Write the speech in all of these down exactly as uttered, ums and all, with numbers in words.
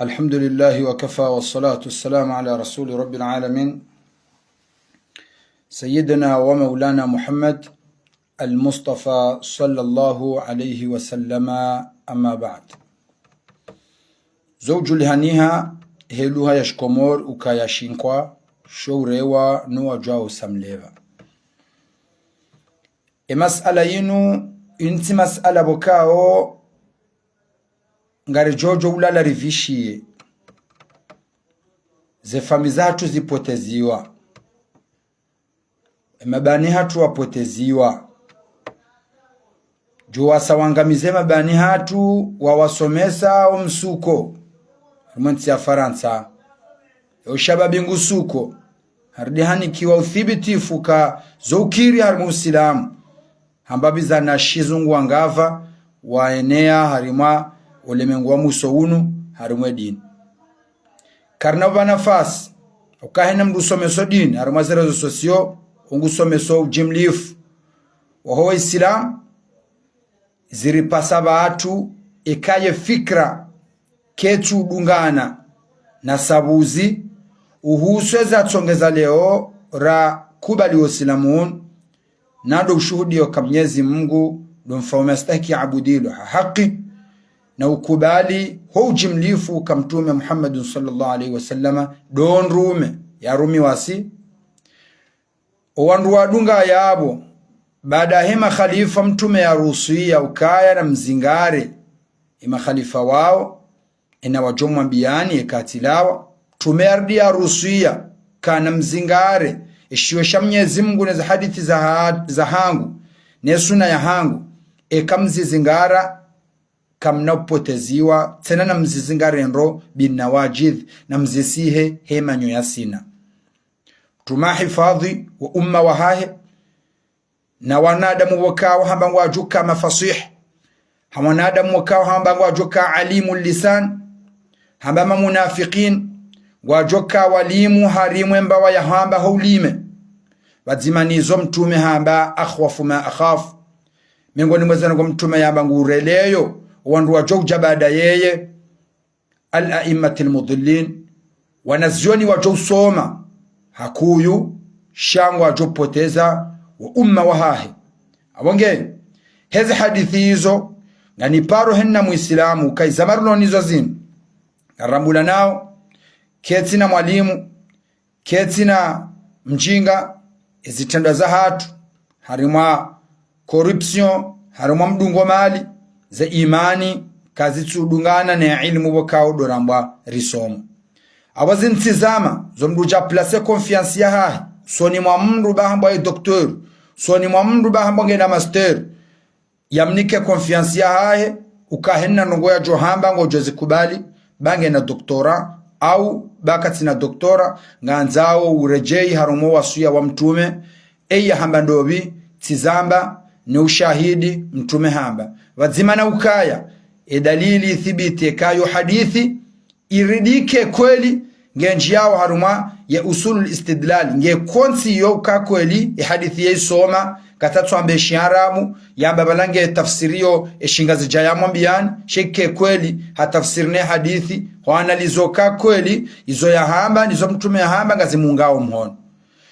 الحمد لله وكفى، والصلاة والسلام على رسول رب العالمين، سيدنا ومولانا محمد المصطفى صلى الله عليه وسلم، أما بعد. Zo udjulihaniha he lugha ya shikomori ukaya shinkwa, sho urewa no wadjwao usamleva. E masala yinu, yinu tsi masala pvokao ngaridjo djo ulala rivishiye. Ze famiyi zahatru zipoteziwa. E mabani hatru wapoteziwa. Djo wasa wangamize mabani hatru wawasomesa o msuko. Harumwa ntsi ya Farantsa. Yo shababi ngu suko. Harudi hanikiwa uthibitifu ka zo ukiri harimwa Usilamu. Hamba pvi zana shizungu wangapva, waenea harimwa ulemengu wa mwiso unu, harimwa e dini. Karina upva nafasi, uka hena mndru usomeso dini, harimwa ze réseaux sociaux, ungu someso ujimlifu. Waho wa Isilamu, ziripasa pvatru eka ye fikira ketsu dungana na sabuzi, uhusu eza tsongeza leo ra kubali wo Usilamu unu, na ndo ushuhudiyo ka Mnyezi Mungu ndo mfaume astahiki abudilwa ha haki, na ukubali ho ujimlifu ka Mtrume Muhammadun swallallahu alayhi wa sallama ndo ndrume ya rumiwa si. O wandru wadunga yapvo, baada he makhalifa Mtrume ya ruhusiya ukaya na mzingare e makhalifa wao, ena wadjo mwambiyani eka tsilawa. Mtrume yarudi ya ruhusiya kana mzingare e shiyo sha Mnyezi Mungu ne ze hadithi za ha-, za hangu, ne suna ya hangu, eka mzizingara, kamna upoteziwa, tsena na mzizingare ndro bin nawajidh, na mzisihe he manyo ya sina. Mtrume ahifadhi wo umma wahahe, na wanadamu pvokao hamba ngwadjo ka mafasihi, ha wanadamu pvokao hamba ngwadjo ka alimu lisan, hamba mamunafikin, ngwadjo ka walimu harimwa e mbawa ya hamba ho ulime. Pvadzima nizo Mtrume hamba akhwafu ma akhafu. Miongoni mwa ze ndrongoo Mtrume yamba ngu ureleyo, o wandru wadjo udja baada yeye, al-a'immatil mudhillin, wanazioni wadjo usoma, hakuu, sha ngwadjo poteza wo umma wahahe. Apvo nge, he ze hadithi izo, nganiparo hena Muisilamu, ka iza maruloni zo zinu, ngarambulanao, ketsina mwalimu, ketsina mjinga, e zitrendwa zahatru, harimwa corruption, harimwa mdungo mali, ze imani kazitsu dungana ne ilimu pvokao ndo rambwa risomo. Apvo zinu tsi zama zo mndru udja placer confiance yahahe usoni mwa mndru pvahambwa ye docteur, usoni mwa mndru pvahambwa ngena master, yamnike confiance yahahe, uka hena ndrongoo yadjo hamba ngodjo zikubali, ba ngena doctorat, au ba katsina doctorat, ngandzao uredjeyi harumwa o wasiya wa Mtrume, eyi yahamba ndopvi, tsi zamba, ne ushahidi, Mtrume hamba. Pvadzima na ukaya, e dalili ithibiti eka yo hadithi, iridike kweli, nge ndjiyao harumwa ye usulul istidlal, nge kontsi yo uka kweli, e hadithi ye isoma, katsatsu amba e shiarabu, yamba pvala nge tafsiriyo e shingazidja ya mwambiyani, sha ike kweli, ha tafsiri ne hadithi, ho analizo ka kweli, izo yahamba, nizo Mtrume yahamba, ngazi mungao mhono.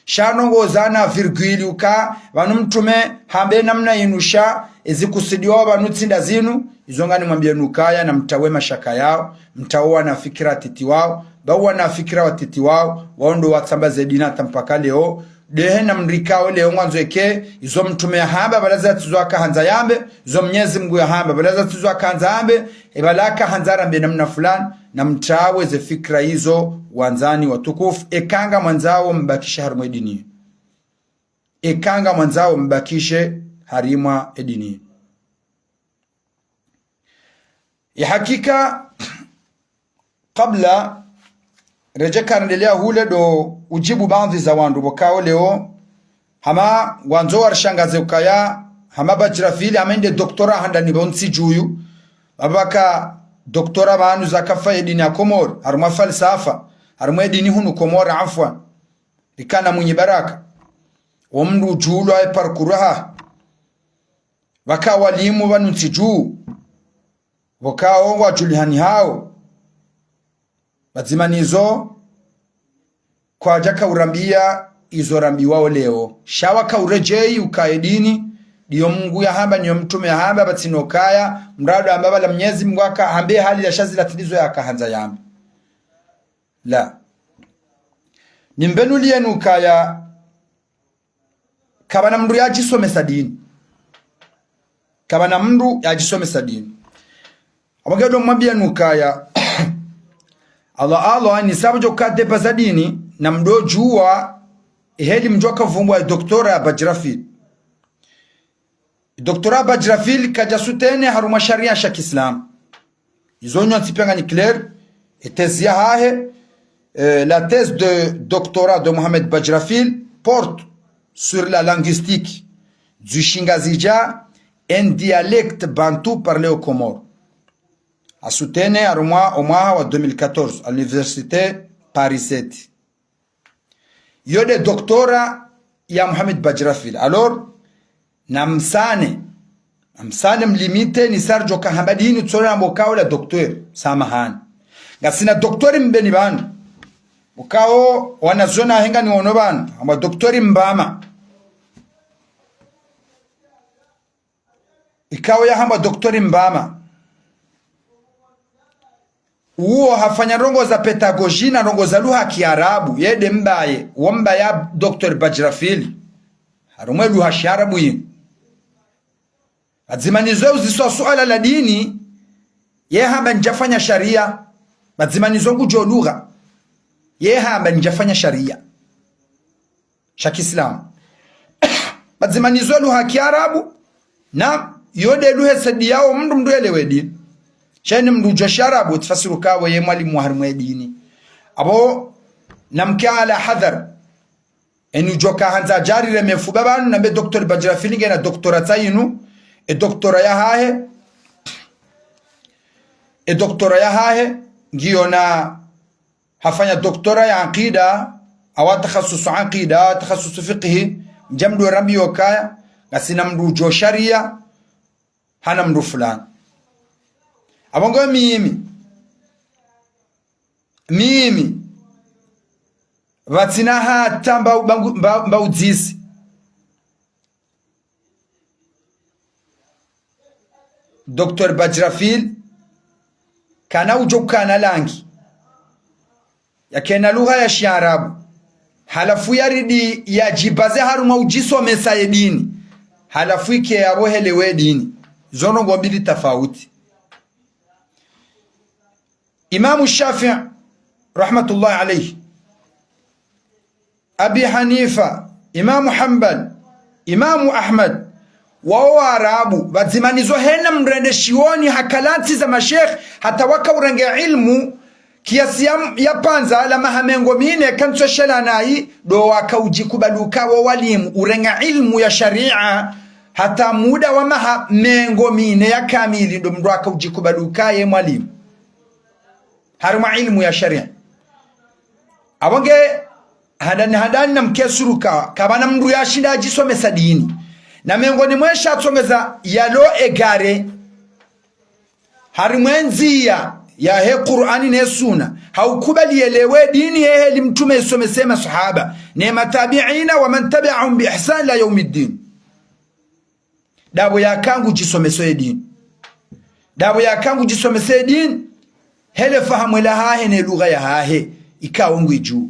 Sha ndrongoo zana virgule uka, pvanu Mtrume hambe namna inu sha, ezi kusudiwao pvanu tsi nda zinu, izo ngani mwambiyeni ukaya na mtrawe mashaka yao, mtrawe wana fikira titi wao, ba wana fikira watiti wao, wao ndo watsambaza e dini hata mpaka leo, ndehe na mndru ikao leo ngwandzo eke, izo Mtrume yahamba, pvala zatsizo aka handza yambe, izo Mnyezi Mungu yahamba, pvala zatsizo aka handza yambe, e pvala aka handza rambe namna fulani, na mtrawe ze fikira izo wandzani watukufu, eka ngamwandzao mbakishe harimwa e dini. Eka ngamwandzao mbakishe harimwa e dini. Ya hakika, kabla, redje karendelea hule ndo ujibu baadhwi za wandru pvokao leo, hama ngwandzo warishangaze ukaya, hama badjira fili, hama inde doctorat handani pvo ntsi dju yu, pvapvaka doctorat pvanu zaka fa e dini ya Komori, harumwa falsafa, harumwa e dini hunu Komori, afwan, rikana Mwinyi Baraka, wo mndru udjulwa e parcours yahahe, pvaka walimu pvanu ntsi dju, pvokao ngwadjulihanihao, Pvadzima nizo, kwadjaka urambia izo rambiwao leo. Sha waka uredjei ukaya ye dini, ndiyo Mungu yahamba, ndiyo mtrume yahamba, pvatsina ukaya, mradi amba pvala Mnyezi Mungu aka hambe hali ya sha zila tsi ndizo yaka handza yambe. La. Nimbenuliyeni ukaya, kapvana mndru yadjisomesa dini. Kapvana mndru yadjisomesa dini. Apvo nge ndo mwambiyeni ukaya, Allah, Allah, ni sabu djo kade pvaza dini, na mdru djuwa, heli mdru aka vumbwa doctorat ya Bajrafil. Doctorat ya Bajrafil kadja soutenir harumwa sharia sha kiislamu. Izo nyontsi pia ngani clair, e thèse yahahe, euh, la thèse de doctorat de Mohamed Bajrafil porte sur la linguistique du shingazidja, un dialecte bantou parlé aux Comores. A soutenir harumwa omwaha wa deux mille quatorze à l'université Paris sept. Yo nde doctorat ya Mohamed Bajrafil. Alors, namsane, namsane mlimite ni sa ridjo ka hamba dini, tsole nambo kao la docteur, samahani. Ngasina docteur Mbeni pvanu. Ukao wanazioni wahe ngani wono pvanu, amba docteur Mbama. Ikao yahambwa docteur Mbama. Uwo hafanya ndrongoo za pédagogie na ndrongoo za lugha ya kiarabu, ye nde mbaye, wo mbaye docteur Bajrafil. Harumwa e lugha ya shiarabu yinu. Pvadzima nizo uziswa suala la dini, ye hamba ndjafanya sharia. Pvadzima nizo ngudjuo lugha, ye hamba ndjafanya sharia sha kiislamu. Pvadzima nizo lugha ya kiarabu, na yo nde lugha saidiao mndru, mndru yelewe dini. Sha eni mndru udjuo shiarabu, tsi fasiri ukaya ye mwalimu wa harumwa e dini. Apvo, namke ala hadhar. Eni udjo ka handza djarire mefu pvapvanu, nambe docteur Bajrafil ngena doctorat tsayinu, e doctorat yahahe, e doctorat yahahe, ngiyo na hafanya doctorat ya aqida, awa takhasusu aqida, takhasusu fiqhi, ndja mndru rambiyo ukaya, ngasina mndru udjuo sharia, hana mndru fulani. Apvo ngo mimi, mimi, pvatsina hata mba, mba, mba, mba udzisi. Docteur Bajrafil, kana udjo kana langi. Yakena lugha ya shiarabu. Halafu yaridi yadjibaze harumwa udjisomesa ye dini. Halafu ike yapvo helewe dini. Zo ndrongoo mbili tafauti. Imamu Shafi'i, rahmatullahi alayhi, Abi Hanifa, Imamu Hanbal, Imamu Ahmad, wao Waarabu, pvadzima nizo hena mndru ende shioni hakalatsi za mashekhe, hata waka urenge ilmu, kiasi ya, ya pvandza la maha mengo mine kantsu shela nayi, ndo waka udjikubali uka wo walimu, urenge ilmu ya sharia, hata muda wa maha mengo mine ya kamili, ndo mndru aka udjikubali uka ye mwalimu. Harumwa ilmu ya sharia. Apvo nge handani handani namke suruka, kapvana mndru yashinda yadjisomesa dini. Na mengoni mwesha atsongeza yalo égare. Harumwa e ndziya yahe Qur'ani ne Sunna. Haukubali yelewe dini ye heli mtrume yisomese maswahaba. Ne matabiina wa man tabiahum bi ihsan ila yaumiddin. Ndapvo yaka ngudjisomeso ye dini. Ndapvo yaka ngudjisomeso ye dini. Hele fahamu lahahe ne lugha yahahe, ikao ngwidjuo.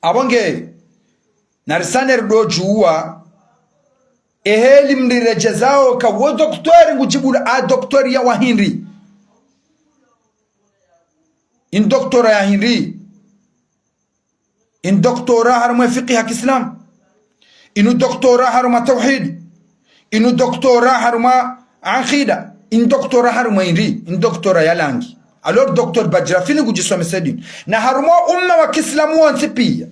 Apvo nge, narisane ridodjuwa, e heli mndru redjezao ka wo docteur ngudjibula a doctorat ya wa hindri. Ini doctorat ya hindri. Ini doctorat harumwa fiqhi ya kiislamu. Inu doctorat harumwa tawhid. Inu doctorat harumwa aqida. Ini doctorat harumwa hindri. Ini doctorat ya langi. Alors docteur Bajrafil ngudjisomese dini. Na harumwa umma wa kiislamu wontsi pia.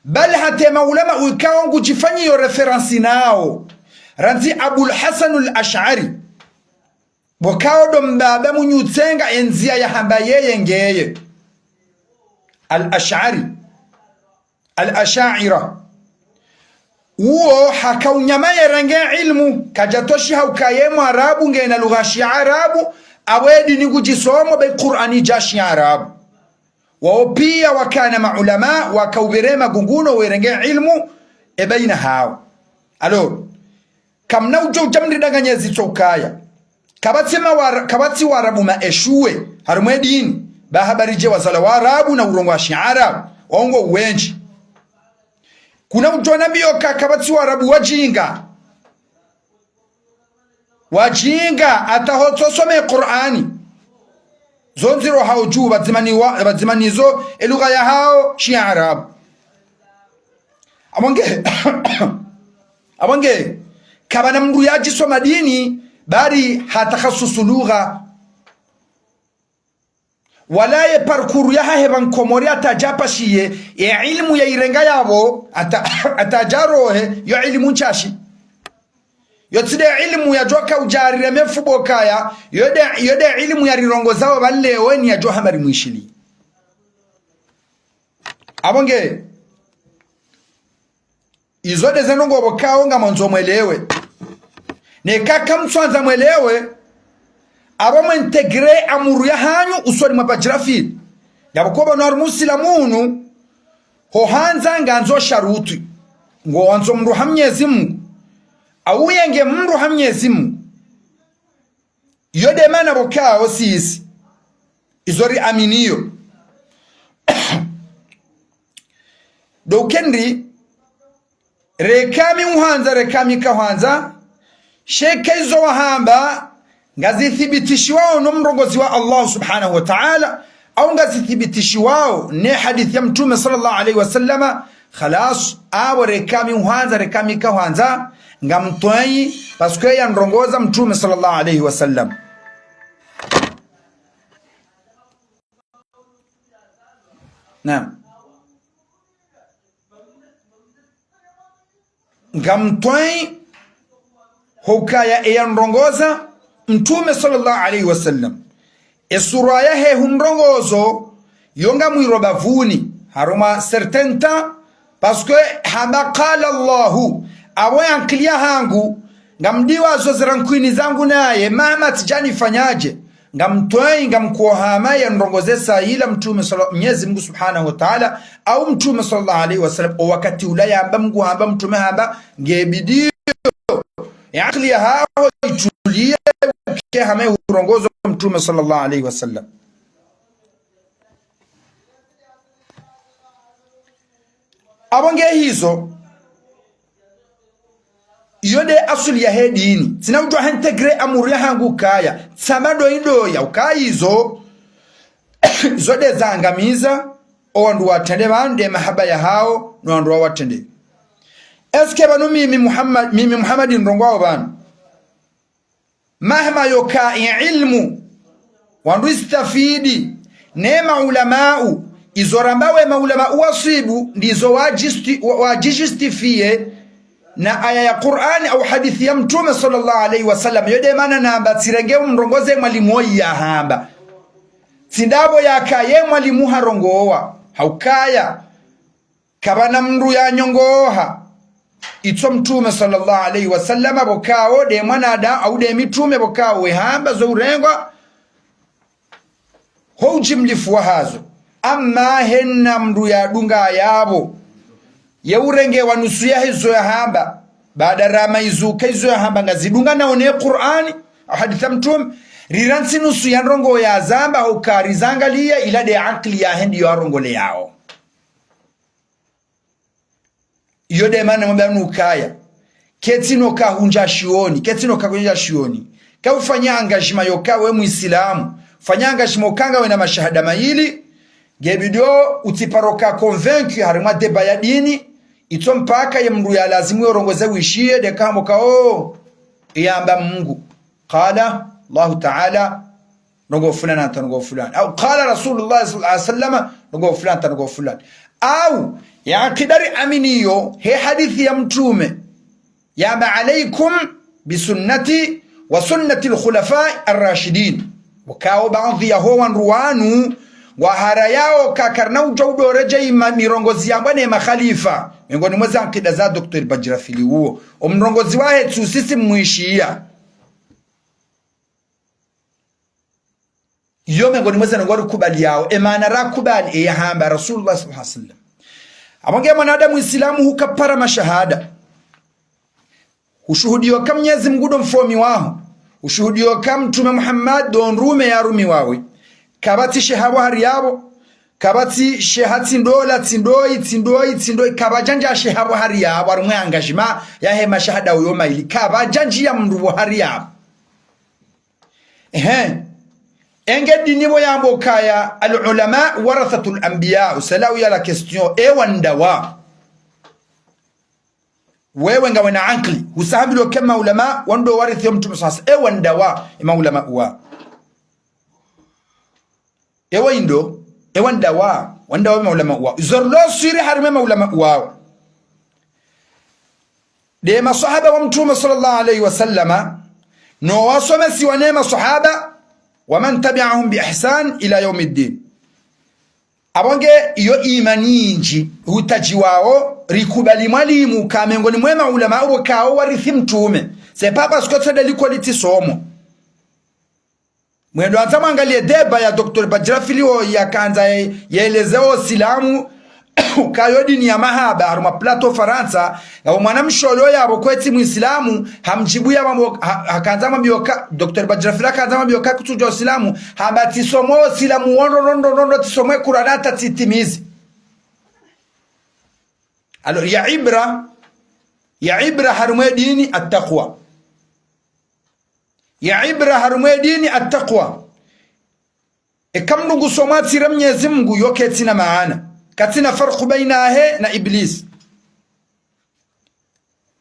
Bali hata e maulama ukao ngudjifanyiyo référence nao. Randzi Abul Hasan al-Ash'ari. Pvo kao ndo mbaba mwenye utsenga e ndziya yahamba yeye ngeye. Al-Ash'ari. Al-Asha'ira. Uwo haka unyama yerenge ilmu, kadjatoshi hauka ye Mwarabu ngena lugha ya Shiarabu, Apvo ye dini ngudjisomo be Kur'ani dja shiarabu. Wawo piya wakana maulama, waka upvere magunguno werenge ilmu, e bayina hawo. Alors, kamna udjo udja mridanganye zitsokaya. Kapvatsi mawara-, kapvatsi warabu maeshuwe, harumwa e dini, ba habari dje wazalwa warabu na urongowa shiarabu, wawo ngo wendji. Kuna udjo nambiyo ka kapvatsi warabu wadjinga. Wadjinga, hata hotsosome Kur'ani. Zo ndziro hawo dju, pvadzima ni wa-, pvadzima nizo, e lugha yahawo, shiarabu. Apvo nge, apvo nge, kapvana mndru yadjisoma dini, bari hatakhasusu lugha. Wala ye parcours yahahe pvanu Komori hata djapashiye, ye ilmu yayirenga yapvo, hata, hata djarohe, yo ilmu ntsashi. Yo tsi nde ilmu yadjoka udjarire mefubo kaya, yo nde, yo nde ilmu yarirongozao pvanu leo ni yadjo hamba rimwishiliye. Apvo nge, izo nde ze ndrongoo pvokao ngamwandzo mwelewe. Neka kamtswandza mwelewe, apvo mwe intégrer amuru yahanyu usoni mwa badjirafili. Yapvo ko pvanu harumwa usilamu unu, ho handza ngandzo sharutwi. Ngo wandzo mndru ha Mnyezi Mungu. Au yenge mndru ha Mnyezi Mungu. Iyo nde mana pvokao sisi. Izo riaminiyo. Ndo ukendi, reka mi uhwandza, reka mi kahwandza, sha eka izo wahamba, ngazithibitishiwao no mrongozi wa Allah subhanahu wa ta'ala, au ngazithibitishiwao ne hadisi ya Mtrume sallallahu alayhi wa sallama, khalas, apvo reka mi uhwandza, reka mi kahwandza, ngamtwayi, parce que yandrongoza Mtrume sallallahu alayhi wa sallam. Naam. Ngamtwayi hukaya eyandrongoza Mtrume sallallahu alayhi wa sallam. Esura yahe hundrongozo, yo ngamwiro bavuni, harumwa certain temps, parce que hamba qala Allahu, apvo ye ankili yahangu, ngamdiwazo zira nkwini zangu naye, mahama tsidja nifanyadje, ngamtwayi, ngamkohama yandrongoze sa yila Mtrume sala-, Mnyezi Mungu subhanahu wa ta'ala, au Mtrume sallallahu alayhi wa sallam, o wakati ula yamba Mungu hamba, Mtrume hamba, nge bidiyo, ye ankili yahaho ituliye, uke hama ye hurongozo Mtrume sallallahu alayhi wa sallam. Apvo nge hizo, iyo nde asuli yahe dini. Tsina udjo ha intégrer amuru yahangu kaya, tsamba ndo indo ya ukaya izo, zo nde zangamiza, o wandru watrende pvanu nde mahaba yahawo, no wandru wawatrende. Est-ce que pvanu mimi Muhammad, mimi Muhammad ndrongoao pvanu? Mahama yoka ye ilmu, wandru istafidi, ne maulamau, izo ramba we maulamau waswibu, ndizo wajisti-, wa-, wajijustifiye, na aya ya Qur'ani au hadisi ya Mtrume sallallahu alayhi wa sallam, yo nde mana namba tsirenge umrongoze mwalimu oyi yahamba. Tsi ndapvo yaka ye mwalimu harongowa, haukaya, kapvana mndru yanyongoha. Itso Mtrume sallallahu alayhi wa sallama pvokao nde mwanadamu, au nde mitrume pvokao wehamba zo urengwa, ho ujimlifu wahazo. Amma hena mndru yadunga yapvo, ye urengewa nusu yahe izo yahamba, baada rama izuka izo yahamba ngazidunganao ne Qur'ani, au hadisi ya Mtrume, rira ntsi nusu ya ndrongoo yazamba, huka rizangaliya, ila nde ankili yahe ndiyo yarongoleyao. Iyo nde mana mwamba nukaya. Ketsi no kahundja shioni, ketsi no kahundja shioni. Ka ufanya engagement yoka we Muislamu, ufanya engagement uka ngawe na mashahada mayili, nge bidiyo utsiparo ka convaincu harimwa débat ya dini, itso mpaka ye mndru ya lazimu yorongoze wishiye, nde kamo ka o, yamba Mungu. Qala Allahu Ta'ala, ndrongoo fulani hata ndrongoo fulani. Au qala Rasulullah sallallahu alayhi wa sallam, ndrongoo fulani hata ndrongoo fulani. Au, ye akida riaminiyo, he hadisi ya Mtrume, yamba, "Alaykum bi sunnati wa sunnati al-khulafa ar-rashidin." Ukao baadhi yaho wandru wanu, ngwaharayao ka karina udjo udoredje ima mirongozi yambwa ne makhalifa. Miongoni mwa ze akida za Docteur Badjirafili uwo. O mrongozi wahe tsu sisi mwishiya. Iyo mengoni mwa ze ndrongoo rikubaliyao, e maana rakubali, e yahamba Rasulullah sallallahu alaihi wasallam. Apvo nge mwanadamu Isilamu hukapara mashahada. Hushuhudiyo ka Mnyezi Mungu ndo mfomi waho. Hushuhudiyo ka Mtrume Muhammad ndo mrume yarumiwawe. Kapvatsi sheha pvo hari yapvo. Kapvatsi sheha tsi ndola, tsi ndoyi, tsi ndoyi, tsi ndoyi. Kapvadjandja sheha pvo hari yapvo. Harumwa ye engagement yahe mashahada uyo mayili. Kapvadjandjiya mndru pvo hari yapvo. Ehe. Enge dini pvo yamba ukaya, al-ulama warathatul anbiya. C'est là où il y a la question. E wandawa. Wewe ngawe na ankili, husahambilwa ke maulama, wandru warithi yo Mtrume sasa, e wandawa, e maulama uwa. Ewe indo, e wandawa, wandawa e maulama uwa. Zorlo swiri harumwa e maulama uwa. Nde maswahaba wa Mtrume sallallahu alaihi wasallama, no wasomesiwa ne maswahaba, wa man tabi'ahum bi ihsan ila yawmiddin. Apvo nge iyo imani indji hutadjiwao, rikubali mwalimu ka mengoni mwe maulama uwo kao warithi Mtrume. C'est pas parce que tsende likoli tsisomo. Mwendo handza mwangaliye débat ya Docteur Badjrafil wo yakandza ye-, yeleze wo Silamu, ukayo dini ya mahaba, harumwa plateau Farantsa, ngapvo mwana mshe ulo yapvo kwetsi Mwisilamu, hamdjibu yamwambo, ha-, hakandza mwambiyo ka, Docteur Badjrafil hakandza mwambiyo ka kutsudjuwa Usilamu, hamba tsisomo Usilamu wo ndro ndro ndro ndro, tsisomo e Kurani hata tsitimizi. Alors, ya ibra, ya ibra harumwa e dini at-taqwa. Ya ibra harumwa e dini at-taqwa. Eka mndru ngusomo hatsira Mnyezi Mungu yo ketsina maana. Katsina farku baina yahe na Iblis.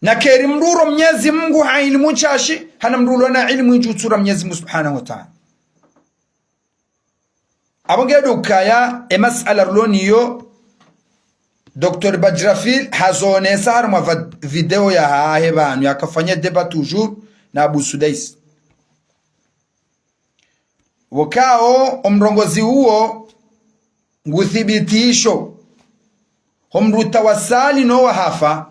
Na keri mndru uro Mnyezi Mungu ha ilimu ntsashi, hana mndru ulo na ilimu indji utsura Mnyezi Mungu subhanahu wa ta'ala. Apvo nge ndo ukaya, e masala rilo nayo, Docteur Badjrafil hazonesa harumwa va-, video yahahe pvanu, yakafanya débat toujours na Abu Sudais. Pvokao, o mrongozi uwo, nguthibitisho, ho mndru utawasali no wahafa.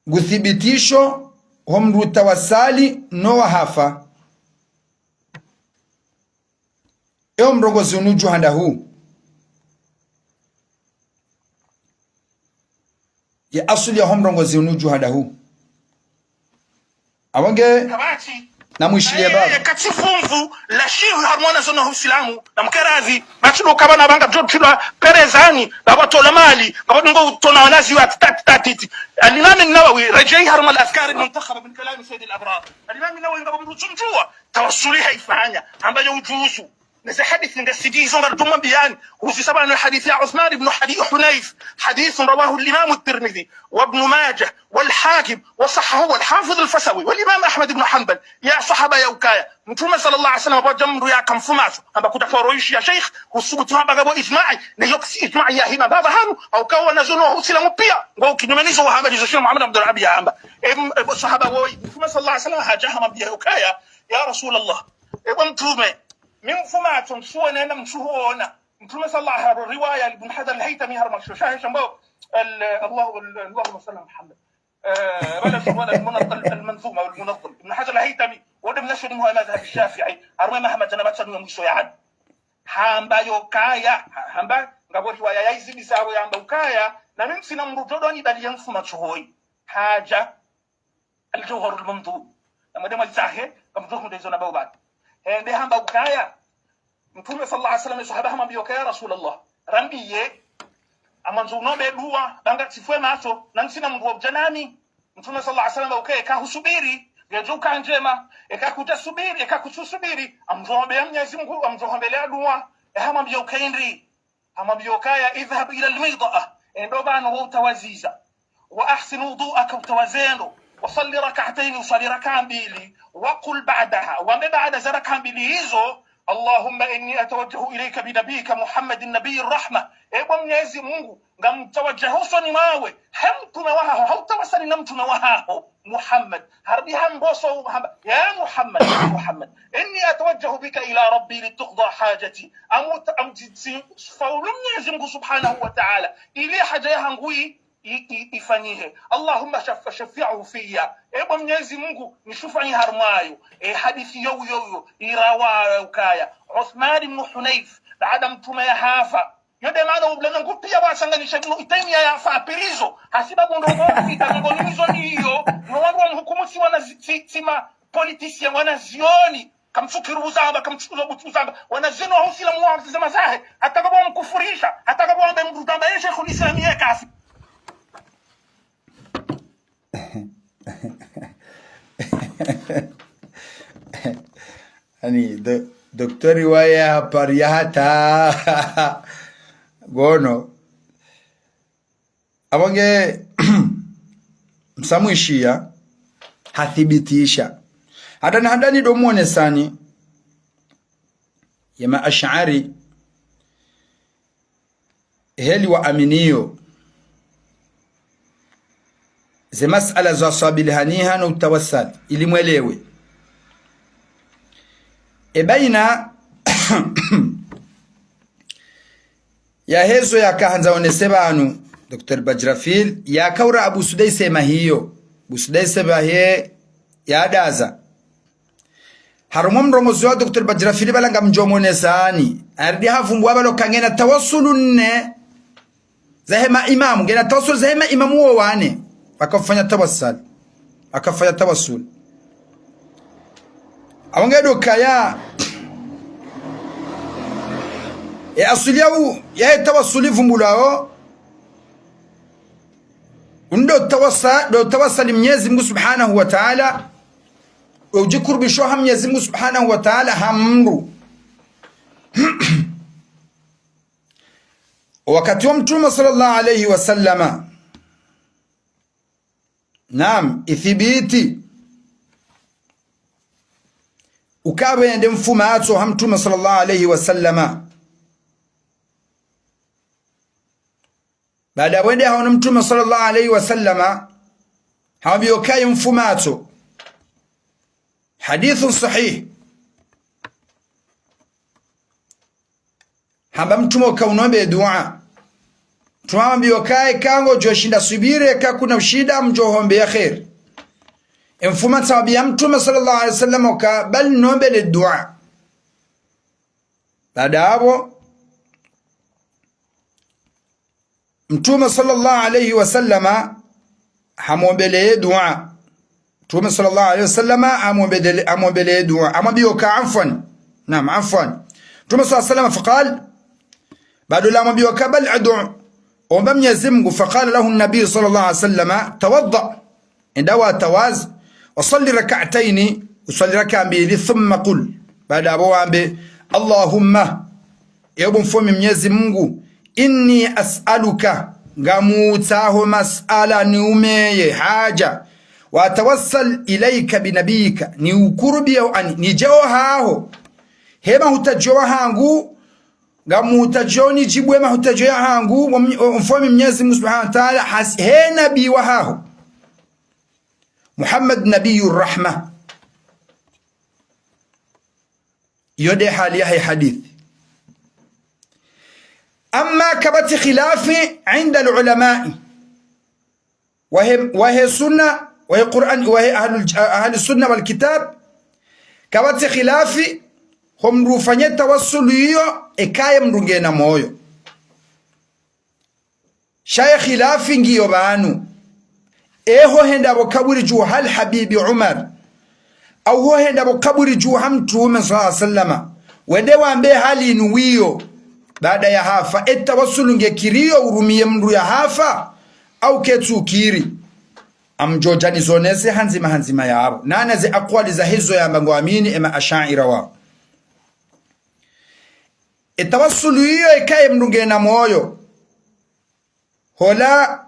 Nguthibitisho, ho mndru utawasali no wahafa. Ewo mrongozi unu udjuha ndahu. Ye asuli yaho mrongozi unu udjuha ndahu. Apvo nge, kapvatsi, namwishiliye baba. Eka tsi funvu la shivu harumwa wanazioni wa Usilamu, namkeradhi, pvatsi ndo ukapvana pvanga djo tsilwa perezani, ngapvo tola mali, ngapvo ngo utona wanazi wa tati, tati, tati. Al-Imam An-Nawawi, redjeyi harumwa al-Adhkar al-Muntakhaba min kalami Sayyid al-Abrar. Al-Imam An-Nawawi ngapvo mndru tsumdjuwa, tawasuli hayifanya, hamba yo ujuzu. Neze hadisi nge sidi izo ngaridjo mwambiyani, huzisa pvanu hadisi ya Uthman ibn Hadi-, Hunayf, hadith rawahu al-Imam at-Tirmidhi, wa Ibn Majah, wal Hakim, wa sahhahahu al-Hafidh al-Fasawi, wal Imam Ahmad ibn Hanbal, ya sahaba ya ukaya, Mtrume sallallahu alaihi wasallam, pvwadja mndru yaka mfumatso, hamba kutaforoishi ya Sheikh, husubutu hamba ngapvo ijma'i, ne yo kutsi ijma'i ya hima baba hanu, hau kawo wanazioni wa Usilamu piya, ngwao kinyume nizo wahamba nizo Sheikh Muhammad Abdul Wahhab yahamba. Em, e, bo sahaba woyi, Mtrume sallallahu alaihi wasallam hadja hamwambiya ukaya, ya Rasulallah, ewe Mtrume, mi mfumatso ntsuwona na ntsuhuwona. Mtrume sallallahu alaihi wasallam, riwaya Ibn Hajar al-Haytami harumwa sho shahe shambao, al-, Allah, al-, Allahumma salli ala Muhammad. Eh, wala sho wala al-Munadh-, al-, al-Manzuma wal-Munadhim. Ibn Hajar al-Haytami, wo nde mnashioni muhuu wa madhhab Shafi'i, harumwa mahama djana matsanu ya mwiso ya anu. Hamba yo ukaya, ha-, hamba, ngapvo riwaya ya izidi sabo yamba ukaya, na mi ntsina mndru djo doni bali ya mfumatso hoyi. Hadja, Al-Jawharul Mawdud. Na mwende mwalitsahe, kamdjo hundra izo na bao batu. Hende hamba ukaya, Mtrume sallallahu alaihi wasallam, sahaba hamwambiya ukaya, ya Rasulallah, rambiye, ngamwandzo unombe dua, ba ngatsife matso, na ntsina mndru wa udja nami. Mtrume sallallahu alaihi wasallam, ukaya, eka husubiri, ngedjo uka ndjema, eka kutsusubiri, eka kutsusubiri, ngamdjo hombeya Mnyezi Mungu, ngamdjo hombeleya dua, e hamwambiya ukaya hindri. Hamwambiya ukaya, اذهب إلى الميضأة, enda pvanu wo utawaziza. وأحسن وضوءك, utawaze ndro. وصل ركعتين, uswali rakaa mbili. وقل بعدها, wambe baada ze rakaa mbili izo, اللهم إني أتوجه إليك بنبيك محمد نبي الرحمة. Ewe Mnyezi Mungu, ngamtawajaha usoni mwawe, he mtrume wahaho, ha utawasali na mtrume wahaho. Muhammad. Harudi hamboso hamba, ya Muhammad, ya Muhammad. إني أتوجه بك إلى ربي لتقضى حاجتي. Amu-, amu-, tsi-, tsi-, faulu Mnyezi Mungu Subhanahu wa Ta'ala. Ili haja yahangu yi, i, i, ifanyihe. Allahumma shaf-, shafi'hu fiyya. Ebo Mnyezi Mungu, nishufa'i harumwayo. E hadisi yo, yo, yo, irawa ukaya Uthman ibn Hunayf, baada mtume yahafa. Yo de maana ubulanangu piya wasanganisha Ibn Taymiya yafa apvirizo. Hasibabu ndrongo mfita, ndrongo nizo ndiyo. No wandru wamhukumu tsi wana zi-, tsi, tsi ma politiciens, wanazioni. Kamtsukiri uzamba, kamtsukuza buti uzamba. Wanazioni wa Usilamu wa zama zahe. Hata kabo wamkufurisha, hata kabo wambe mdru tamba ye Sheikhul Islam ye kafiri. Ani, do-, doktori waye hapvariya hata. Gono. Apvo nge msamwishiya, hathibitisha. Handani, handani ndo mwonesani, ye ma Ash'ari, heli waaminiyo ze masala za swabilihaniha no utawassal, ili mwelewe. E baina ya hezo yakahandza onese pvanu, Docteur Bajrafil, yakaura Abu Sudais ema hiyo. Abu Sudais pvahe yadaza. Harumwa mrongozi wa Docteur Bajrafil pvala ngamdjo mwonesani. Aridi havumbua pvalo ka ngena tawasulu nne zahe ma imamu, ngena tawasulu zahe ma imamu wo wane. Wakafanya tawassal. Wakafanya tawassul. Apvo nge ndo kaya. E asuli ya u, yahe tawassuli vumbulwao. Ndo tawassa-, ndo tawassali Mnyezi Mungu Subhanahu wa Ta'ala. Ujikurubisho ha Mnyezi Mungu Subhanahu wa Ta'ala ha mdru. Wakati wa Mtume sallallahu alayhi wa sallama. Naam, ithibiti. Uka pvwende mfumatso ha Mtume sallallahu alayhi wa sallama. Baada pvwende hawono Mtume sallallahu alayhi wa sallama, hamwambiyo kaye mfumatso. Hadithun sahih. Hamba Mtume uka unombe dua. Mtume hamwambiyo kaye ka ngodjo shinda swubiri, ka kuna ushida mdjo hombe ya kheri. E mfumatso hamwambiya Mtume sallallahu alayhi wa sallam uka bali nombe le dua. Baada apvo, Mtume sallallahu alayhi wa sallama hamombeleye dua. Mtume sallallahu alayhi wa sallama hamombele-, hamombeleye dua. Hamwambiyo ka afwan. Naam, afwan. Mtume sallallahu alayhi wa sallama faqal, baada la hamwambiyo ka bal ad'u. Omba Mnyezi Mungu, faqala lahu an-nabi sallallahu alayhi wa sallama, tawadda. Enda watawaze, wasalli rak'atayni, uswali raka mbili, thumma qul, baada apvo wambe, Allahumma, ewe bo mfaume Mnyezi Mungu, inni as'aluka, ngamutsaho mas'ala niumeye haja, wa atawassal ilayka bi nabiyyika, niukurubiye ani, nidje ohaho, he mahutadjiyo yahangu, ngamutadjiyo nidjibu ye mahutadjiyo yahangu, bo mny-, o mfaume Mnyezi Mungu Subhanahu wa Ta'ala, has-, he nabi wahaho. Muhammad Nabiyur Rahma. Iyo nde hali yahe hadith. Amma kapvatsi khilafi inda al-ulama'i. Wahe, wahe sunna, wahe Qur'an, wahe ahlul, ahlus sunna wal kitab. Kapvatsi khilafi, ho mdru ufanye tawassulu iyo, eka ye mdru ngena moyo. Sha ye khilafi ngiyo pvanu. Eho henda pvo kaburi dju ha al-Habibi Umar. Au ho henda pvo kaburi dju ha Mtume sallallahu alayhi wa sallama. Wende wambe hali inu wiyo. Baada yahafa. E tawassulu ngekiriyo urumiye mdru yahafa. Au ketsukiri. Ngamdjo dja nizonese handzima handzima yapvo. Nana ze akwali zahe zo yamba ngwamini ema Asha'ira wao. E tawassulu iyo eka ye mdru ngena moyo. Hola,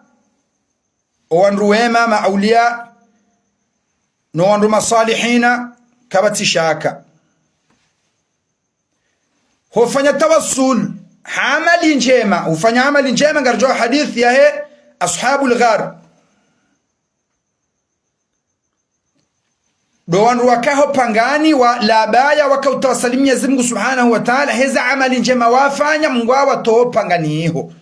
o wandru wema, ma auliya, no wandru masalihina, kapvatsi shaka. Hufanya tawassul, ha amali ndjema, hufanya amali ndjema, ngaridjo hadith yahe Ashabul Ghar. Ndo wandru wakaho pangani wa labaya waka utawasali Mnyezi Mungu Subhanahu wa Ta'ala, heze amali ndjema wafanya Mungu awatowo pangani iho.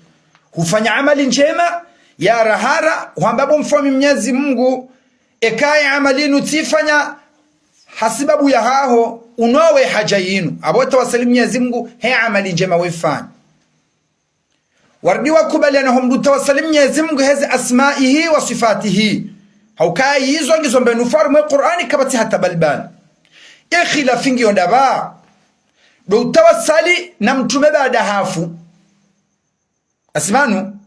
Hufanya amali ndjema, Ya rahara, hwamba bo mfaume Mnyezi Mungu, eka ye amali inu tsifanya hasibabu yahaho, unowe haja yinu. Apvo tawasali Mnyezi Mungu, he amali ndjema wefanya. Warudi wakubaliana ho mndru tawasali Mnyezi Mungu heze asmaihi wa sifatihi. Haukaya yizo ngizo mbenu faru mwe Qur'ani kapvatsi hata balbani. Ikhilafu ngiyo ndapvi. Ndo utawasali na mtrume baada hafu. Asi pvanu,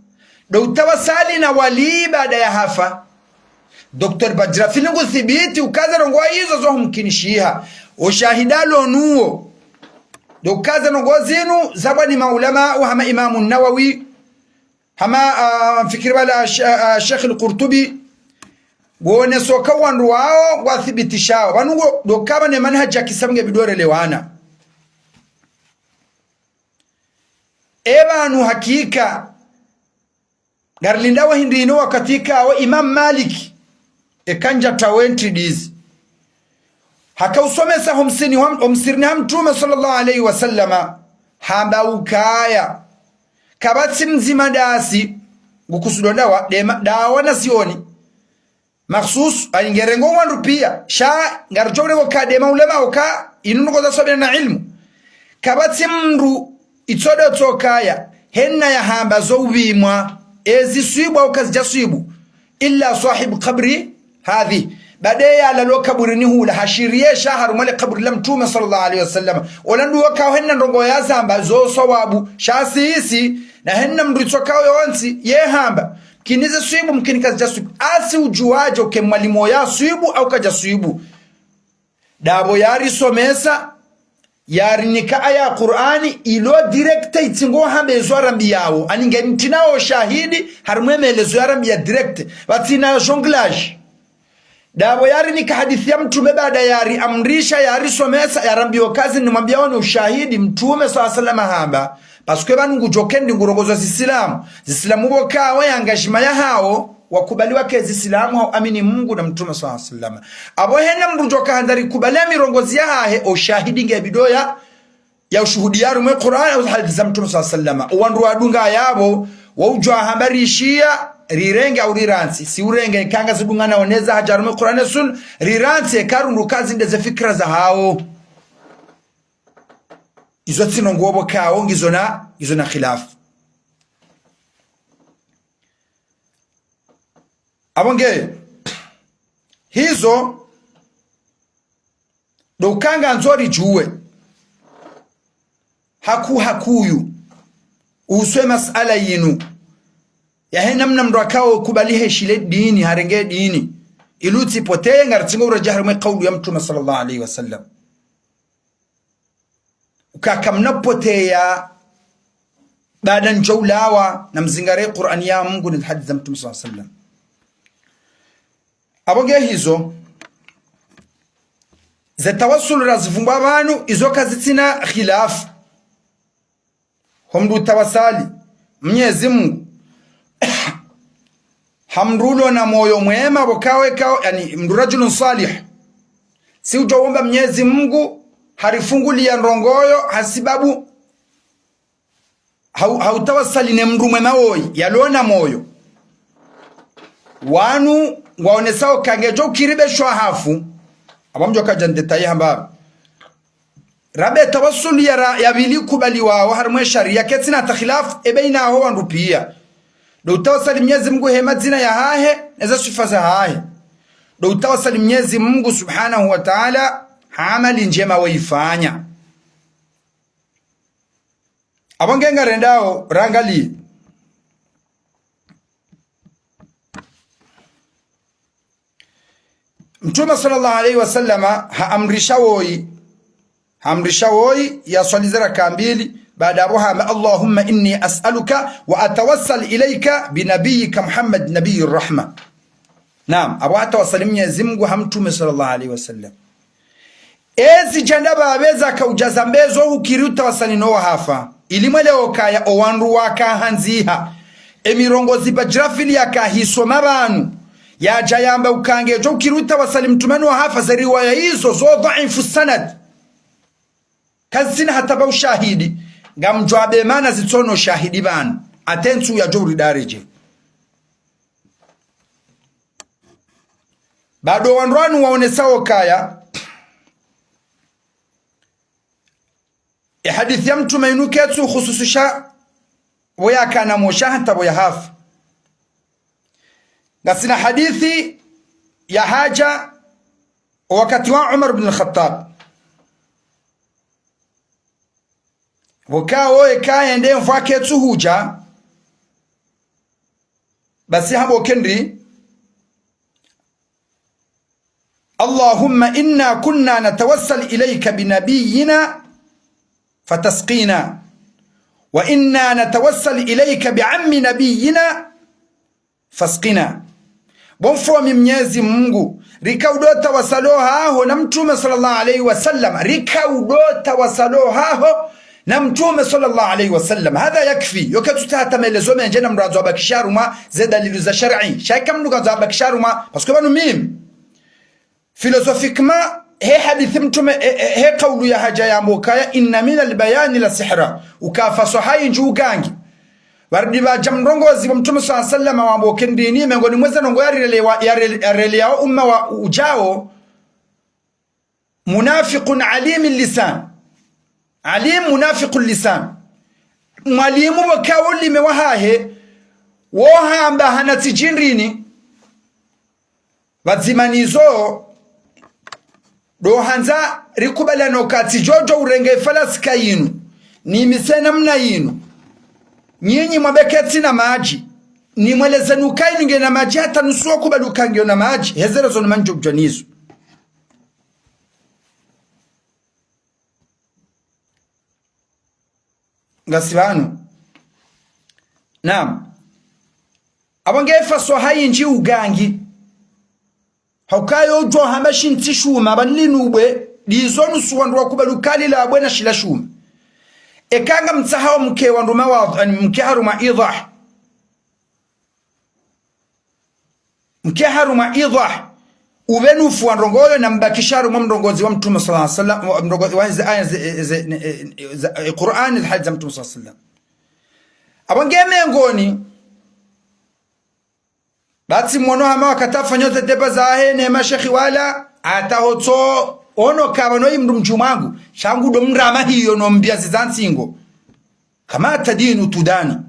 ndo utawasali na wali baada ya hafa. Docteur Bajrafil ngu thibiti ukaza ndrongoo yizo zo humkinishiha. Ushahidi alo nuwo. Ndo ukaza ndrongoo zinu, zabwa ni maulama, wa hama Imamu Nawawi, hama, ah, mfikiri wala, ah, Sheikh al-Qurtubi. Ngwoneso ka wandru wawo, wathibitishao. Pvanu ngo, ndo kaba ne manhaji ya kiislamu nge bidi relewane. E pvanu hakika, ngarilindao hindri inu wakati ikao Imam Malik, eka ndja tawenti dizi. Haka usomesa ho msirini wa, ho msirini ha Mtrume swallallahu alayhi wa sallama, hamba ukaya. Kapvatsi mdzima ndasi, ngukusudo ndawa, ndema, ndawa na sioni. Makhsus, ayi nge rengo wandru pia. Sha, ngaridjo urengo ka ndema ulema uka, inu ndrongoo za swabira na ilmu. Kapvatsi mndru itsodo tsokaya, hena yahamba zo upvimwa, ezi swibu au kazidja swibu. Illa swahibu kabri hadhi. Baada ye yalalo kaburini hula, hashiriye sha harumwa le kaburi la Mtrume swallallahu alayhi wa sallam. Ola ndo wakao hena ndrongoo yazamba zo swawabu, sha sisi, na hena mndru itsokao yontsi, yehamba. Mkini ze swibu, mkini kazidja swibu. Asi udjuwadje uke mwalimu ya swibu au kadja swibu? Ndapvo yarisomesa, yarinika aya Qur'ani, ilo direct itsi ngo hamba ezo arambiyawo. Ani nge ntsina ushahidi, harumwa ye melezo yarambiya direct. Pvatsina jonglage. Ndapvo yarinika hadisi ya Mtrume baada yariamrisha, yarisomesa, yarambiyo kazi ni mwambiyawo ni ushahidi, Mtrume swallallahu alayhi wa sallama hamba. Parce que pvanu ngudjo kendi ngurongozo zisilamu. Zisilamu pvo kawo ya ngazima yahawo, wakubali wake zisilamu hau amini Mungu na Mtrume swallallahu alayhi wa sallama. Apvo hena mndru djo kahandza rikubali ya mirongozi yahahe, ushahidi nge bidi ya ya ushuhudiya harumwa ye Qur'ani au hadisi za Mtrume swallallahu alayhi wa sallama. Owandru wadunga yapvo, wa udjuwa hamba rishiya, rirenge au rirantsi. Si urenge ikanga zidungana oneza haja harumwa ye Qur'ani na Sunna, rirantsi eka rundru kazi nde ze fikira zahawo. Izo tsi ndrongoo pvo kawo ngizo na, ngizo na khilafu. Apvo nge, hizo, ndo ukanga ndzo ridjuwe. Haku hakuyu. Uswe masala yinu. Ya hena mna mndru akao kubali heshile dini, harenge dini. Ili utsipoteye ngaritsingo uradja harumwa ye kaulu ya Mtrume swallallahu alayhi wa sallam. Ukaka mna poteya baada ndjo ulawa na mzingare Qur'ani ya Mungu ni hadisi za Mtrume swallallahu alayhi wa sallam. Apvo nge hizo, ze tawassul razivumbwa pvanu, izo kazitsina khilafu. Ho mndru utawasali Mnyezi Mungu. Ha mndru ulo na moyo mwema, pvo kawe kawe, yani, mndru rajulun salih. Si udjo womba Mnyezi Mungu, harifunguliya ndrongoo yo, hasibabu hau, hautawasali ne mndru mwema woyi, yalo na moyo. Wanu, ngwaonesao ka ngedjo ukiri be shwa hafu. Apvo mdjo kadja ndetayi hamba. Rabe tawassul ya ra-, ya pvili kubaliwawo harumwa ye shariya ketsina hata khilafu, ebe ina ho wandru pia. Ndo utawasali Mnyezi Mungu he madzina yahahe, neze swifa zahahe. Ndo utawasali Mnyezi Mungu subhanahu wa ta'ala, ha amali ndjema weyifanya. Apvo nge ngarendao, rangaliye. Mtrume swallallahu alayhi wa sallama haamrisha woyi, haamrisha woyi yaswali ze raka mbili, baada apvo hamba, "Allahumma inni as'aluka wa atawassal ilayka bi nabiyyika Muhammad nabiyyir rahma." Naam, apvo hatawasali Mnyezi Mungu ha Mtrume swallallahu alayhi wa sallam. Ezi djanda pvapve zaka udja zambe zo hukiri utawasali no wahafa. Ili mwelewe ukaya owandru waka handziha. Emirongozi Bajrafil yaka hisoma pvanu. Yadja yamba uka ngedjo ukiri utawasali Mtrume no wahafa, ze riwaya izo zo dhaifu sanad. Kazitsina hata pva ushahidi. Ngamdjuwa be mana zitsono shahidi pvanu. Attention yadjo uridaredje. Bado wandru wanu waonesa ukaya ye hadisi ya mtrume inu ketsu khususisha pvo yakana mosha hata pvo yahafa. Ngasina hadisi yahadja wakati wa Umar bin al-Khattab. Pvoka wo eka yende mvua ketsu hudja, basi hamba ukaya ndri, اللهم إنا كنا نتوسل إليك بنبينا فتسقينا، وإنا نتوسل إليك بعم نبينا فاسقنا. Bo mfaume Mnyezi Mungu, rika udo tawasalo haho na mtrume swallallahu alayhi wa sallam, rika udo tawasalo haho na mtrume swallallahu alayhi wa sallam. Hadha yakfi. Yo ketsu taha hata maelezo mendji na mndru handzo abakishe harumwa ze dalilu za shar'i. Sha eka mndru kandzo abakishe harumwa, parce que pvanu mimi, philosophiquement, he hadisi mtrume, he, he, he kaulu yahadja yamba ukaya, إن من البيان لسحرا. Uka faswaha yindji ugangi. Pvarudi pvadja mrongozi wa mtrume swallallahu alayhi wa sallam wamba ukaya ndrini, mengoni mwa ze ndrongoo yarile-, yarele-, yarelea wo umma wa udjao, منافق عليم اللسان. عليم منافق اللسان. Mwalimu pvoka wo ulime wahahe, wo hamba hana tsidji ndrini. Pvadzima nizo, ndo handza rikubaliane ukaya tsidjo djo urenge ifalasika yinu, nimise namna yinu. Nyinyi mwambe ketsina madji, nimwelezeni ukaya yinu ngena madji hata nusu wakubali ukaya ngiyo na madji, hezero zo ni mandjo kudjwa nizo. Ngasi pvanu. Naam. Apvo nge faswaha yindji ugangi. Hauka yo udjo hamba shintsi shuma, pvanu linu bwe, ndizo nusu wandru wakubali ukaya lila bwe na shila shuma. Eka ngamtsaho mke wandru mawadh-, ani mke harumwa idah. Mke harumwa idah. Upve nufu wa ndrongoo yo na mbakishe harumwa mrongozi wa mtrume swallallahu alayhi wa sallam, wa mrongozi wa hizi aya ze, ze, ze, ne, e, za, e, Qur'an, hadisi za mtrume swallallahu alayhi wa sallam. Apvo nge mengoni, basi mwono hama wakati afanya ze débat zahe ne mashekhi wala, hata hotso, ono kaba no imndru mdjumwa wangu, sha ngu ndo mrama hiyo no mbia zizantsi ngo. كما تدين تدان.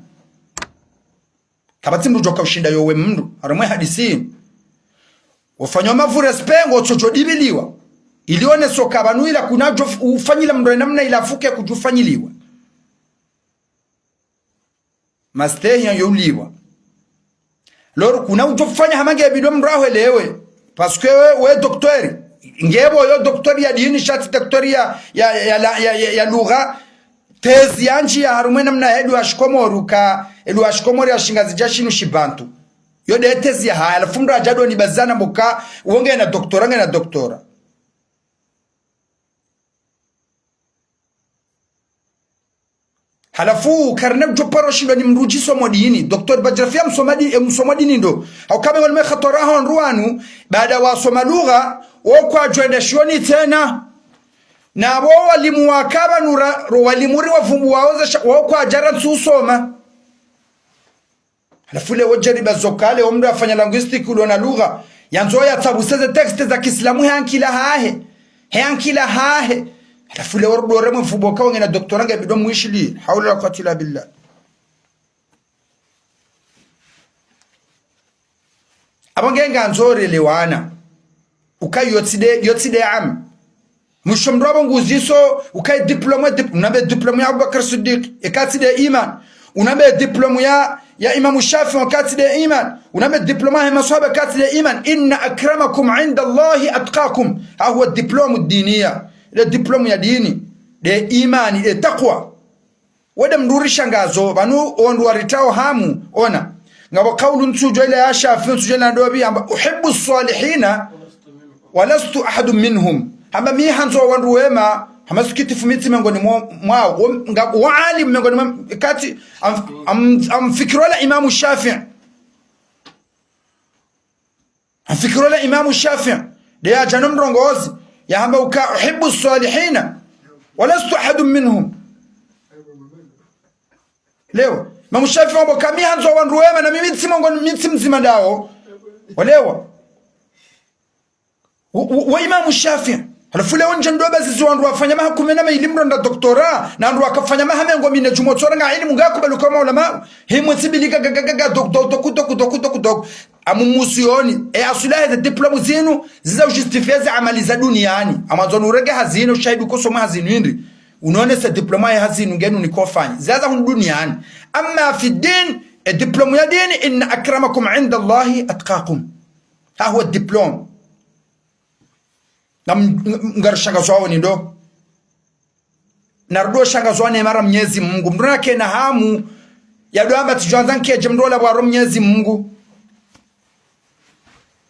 Kapvatsi mndru djoka ushinda yo we mndru, harumwa ye hadisi. Wafanya mavu respect ngo tsodjo dibiliwa. Ili oneso kaba nu ila kuna djo f-, ufanyila mndru namna ila fuke kudjufanyiliwa. Mastehi yo uliwa. Lor kuna udjo fanya hama nge bidi mndru ahwelewe. Parce que we, we docteur. Nge pvo yo docteur ya dini sha tsi docteur ya, ya, ya, la- ya, ya, ya lugha. Tezi yandji ya harumwa ye namna ye lugha ya shikomori uka, ye lugha ya shikomori ya shingazidja shinu shibantu. Yo nde tezi yahahe, halafu mndru hadja ndo nibazana mboka, wo ngena doctorat, ngena doctorat. Halafu, karina djo paro shindwa ni mndru udjisomo dini. Docteur Badjrafia msoma di-, eh, msomo dini ndo. Hauka be ngoni me khatwara ho wandru wanu, baada wasoma lugha, wo kwadjo enda shioni tsena. Na wo walimu wakaba nura, ro walimu ri wavumbu waoza sha-, wo kwadjara ntsu usoma. Halafu le wo djariba zo kale, wo mndru afanya linguistique ulo na lugha. Yandzo yatsabuse ze texte za kiislamu he ankili yahahe. He ankili yahahe. Halafu le wo rudore mwe mfubo ka wangena doctorat nge bidi mwishiliye. Hawla wala quwwata illa billah. Apvo nge ngandzo relewana. Uka yo tsi nde, yo tsi nde am. Mwisho mndru apvo nguziso, uka ye diplôme, dip-, unambe diplôme ya Abubakar Siddiq, eka tsi nde iman. Unambe diplôme ya, ya Imamu Shafi, eka tsi nde iman. Unambe diplôme ya maswahaba, eka tsi nde iman. إن أكرمكم عند الله أتقاكم. Ha huwa diplôme diniya. Nde diplôme ya dini. Nde imani, nde takwa. Wende mndru rishangazo, pvanu wandru waritsao hamu, ona. Ngapvo kaulu ntsudjo ile ya Shafi, ntsudjo ile ndopvi, yamba, أحب الصالحين ولست أحد منهم. Hamba mi handzo wandru wema, hama tsikitifu mi tsi mengoni mwa-, mwawo, wo-, nga-, wo alimu mengoni mwa-, kati, am-, am-, amfikiri ola Imamu Shafi. Amfikiri ola Imamu Shafi, nde yadja no mrongozi, yahamba uka أحب الصالحين ولست أحد منهم. Leo, Imamu Shafi wamba uka mi handzo wandru wema na mimi tsi mongoni, mi tsi mdzima ndawo. Olewa. Wa, wa, wa Imamu Shafi'i. Halafu leo ndje ndo bazizi wandru wafanya maha kume na mayili mndru nda doktora, na wandru wakafanya maha mengo mine djumwa tsora nga ilimu nga kubaluka maulama. Himwe tsibili ga, ga, ga, ga, ga, dok, dok, dok, dok, dok, dok, dok. Amu muzioni, e asula heze diplôme zinu, ziza ujustifier ze amali za duniani. Amwandzo nurenge hazinu, shahidi kusoma hazinu indri. Unone se diplôme ya hazinu ngenu ni kofanya. Ziza za hunu duniani. Amma fi din, e diplôme ya dini, inna akramakum inda Allahi atqakum. Ha huwa diplôme. Ngam, ng, ngarushangazwao ni ndo. Narudjo shangazwa ne mara Mnyezi Mungu. Mndru nakena hamu, ya ndo amba tsidjwandza nkedje mndru ola pvwaro Mnyezi Mungu.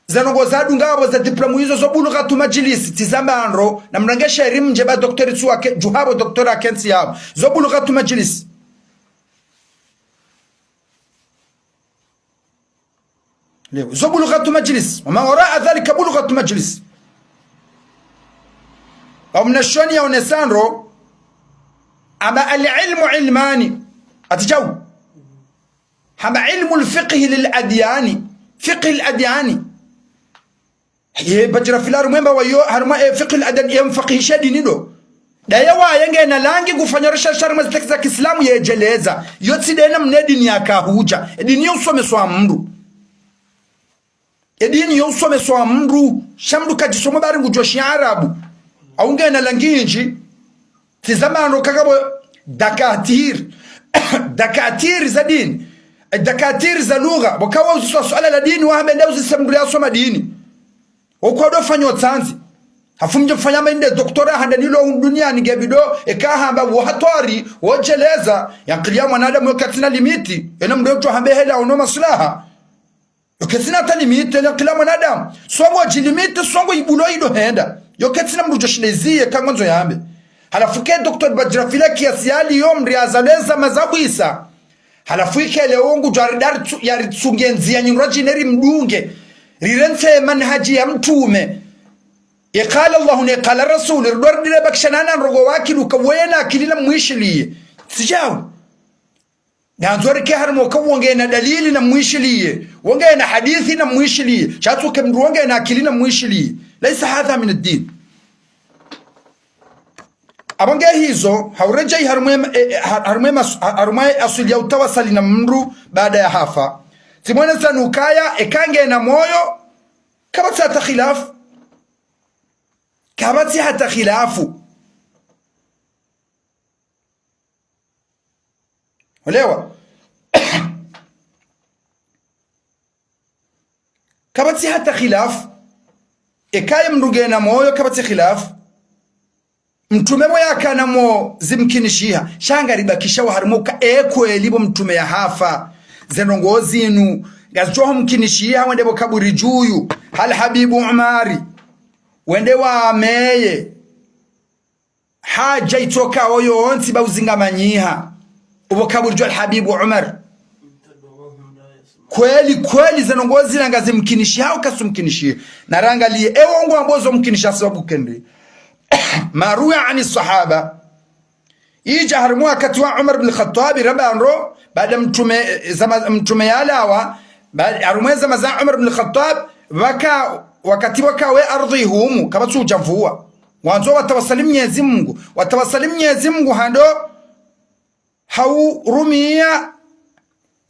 Zanogo zadunga apvo za diplôme izo zo bulughatu majlisi, tsi za mbandro, na mndru nge sheri mdje ba doktori tsu wake, djuhabo doktori akentsi yapvo. Zo bulughatu majlisi. Leo, zo bulughatu majlis. Wa ma waraa dhalika bulughatu majlis. Au mnashoni ya onesandro, amba al-ilmu ilmani. Atijau. Hamba ilmu al-fiqhi lil-adyani. Fiqhi al-adyani. Ye, badjira filari mwemba wayo, harumwa, e, fiqhi al-adyani, ye mfakihisha dini ndo. Daye waye ngena langi ngufanya recherche harumwa ze texte za kiislamu yedjeleza. Yo tsi de namna e dini yaka hudja. E dini yo usomeswa mndru. E dini yo usomeswa mndru. Sha mndru kadjisomo bari ngudjuwa shiarabu. Au ngena langi indji. Tsi za mbandro kakapvo dakatir. Dakatir za dini. Dakatir za lugha. Pvo kawa uziswa suala la dini, wahambe nda uzise mndru yasoma dini. Okwa ndo fanya utsandzi. Hafu mdje mfanya amba inde doktora handa nilo hunu duniani nge bido, eka hamba wo hatwari, wodjeleza, yankili ya mwanadamu yo katsina limiti, ena mndru yotso hambe hela ono maslaha. Yo katsina hata limiti, yankili ya mwanadamu. Songo djilimiti, songo ibulo ido henda. Yo katsina mndru djo shilezi, eka ngondzo yambe. Halafu ke doktora Badjira fila kiasi yali yo mndru yazaleza mazabwisa. Halafu ikele wo ngudjo yaridari tsu, yaritsunge ndziya nyindru djine rimdunge. Rirentse manhaji ya mtrume. Ye qala Allahu ne qala Rasul, ridwari dire bakisha nana ndrongo wakili uka wena akili na mwishiliye. Tsidjau. Ngandzo rike harumwa uka wongena dalili na mwishiliye. Wongena hadithi na mwishiliye. Sha tsu ke mndru wongena akili na mwishiliye. Laysa hadha min ad-din. Apvo nge hizo, hauredjei harumwa e, e, har, harumwa mas, har, harumwa asuli ya utawasali na mndru baada ya hafa. Tsimwonesa nukaya, eka ngena moyo, kapvatsi hata khilafu. Kapvatsi hata khilafu. Olewa? Kapvatsi hata khilafu. Eka ye mndru ngena moyo kapvatsi khilafu. Mtrume pvo yakana mo zimkinishiha. Sha ngaribakisha wa harumwa uka e kweli pvo mtrume yahafa. Ze ndrongo zinu. Ngazidjo ho mkinishiha wende pvo kaburi djuyu. Hal Habibu Umari. Wende wameye. Hadja itsoka oyo ontsi ba uzingamanyiha. Upvo kaburi djo Al-Habibu Umar. Kweli, kweli, ze ndrongo zila ngazimkinishiha, au kazimkinishiha. Narangaliye, ewo ngwambo zo mkinishiha sababu kendi. Ma ruwiya ani sahaba. Idja harumwa wakati wa Umar bin Khattab, ramba ndro, baada mtrume, eh, zama, mtrume yalawa, ba, harumwa zama za Umar bin Khattab, pvaka, wakati waka we ardhi humu, kapvatsu udja mvua. Wandzo watawasali Mnyezi Mungu. Watawasali Mnyezi Mungu hando haurumiya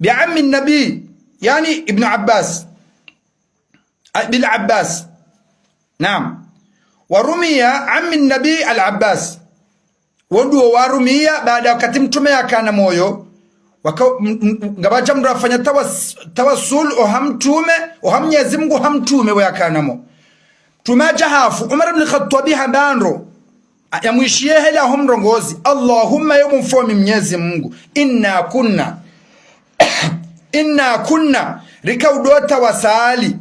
bi ammi nabi, yani Ibn Abbas. A, bil Abbas. Naam. Warumiya ammi nabi Al-Abbas. Wo ndo warumiya baada wakati mtrume yakana moyo. Waka, m, m, ngapvadja mndru afanya tawas, tawassul oha mtrume, oha Mnyezi Mungu ha mtrume wo yakana mo. Mtrume hadja hafu, Umar ibn Khattabi hamba ndro, a, yamwishiye hela ho mrongozi, Allahumma, yo mfaume Mnyezi Mungu, inna kunna, inna kunna, rika udo tawasali,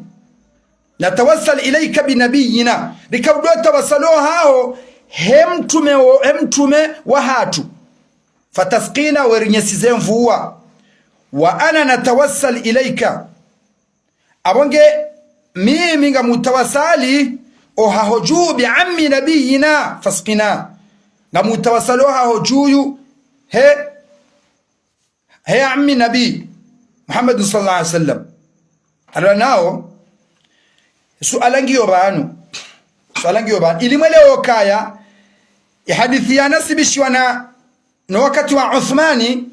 natawassal ilayka bi nabiyyina, rika udo tawasali ohaho, he mtrume wo, he mtrume wahatru, fatasqina, werinyesize mvua, wa ana natawassal ilayka, apvo nge mimi ngamutawasali ohaho dju bi ammi nabiyyina fasqina. Ngamutawasali ohaho djuyu he, he ammi nabi Muhammad sallallahu alaihi wasallam. Alwa nao, suala ngiyo pvanu. Swala ngiyo pvanu. Ili mwelewe ukaya, ye hadisi yanasibishiwa na, no wakati wa Uthmani,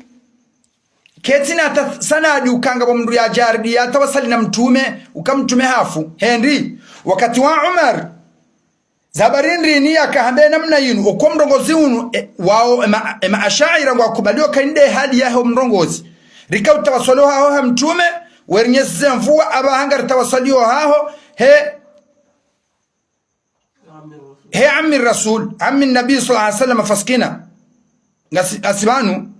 ketsina ta-, sanadi uka ngapvo mndru yadja harudi yatawasali na mtrume, uka mtrume hafu. Hindri, wakati wa Umar, ze habari ndrini yaka hamba namna yinu, okwa mrongozi unu, e, wao, ema, ema Ashaira ngwakubalio uka inde hali yahe omrongozi. Rika utawasali ohaho ha mtrume, werinyesize mvua, apvaha ngaritawasali ohaho, he, he ammi Rasul, ammi Nabi sallallahu alaihi wasallam, fasqina. Ngasi, ngasi pvanu.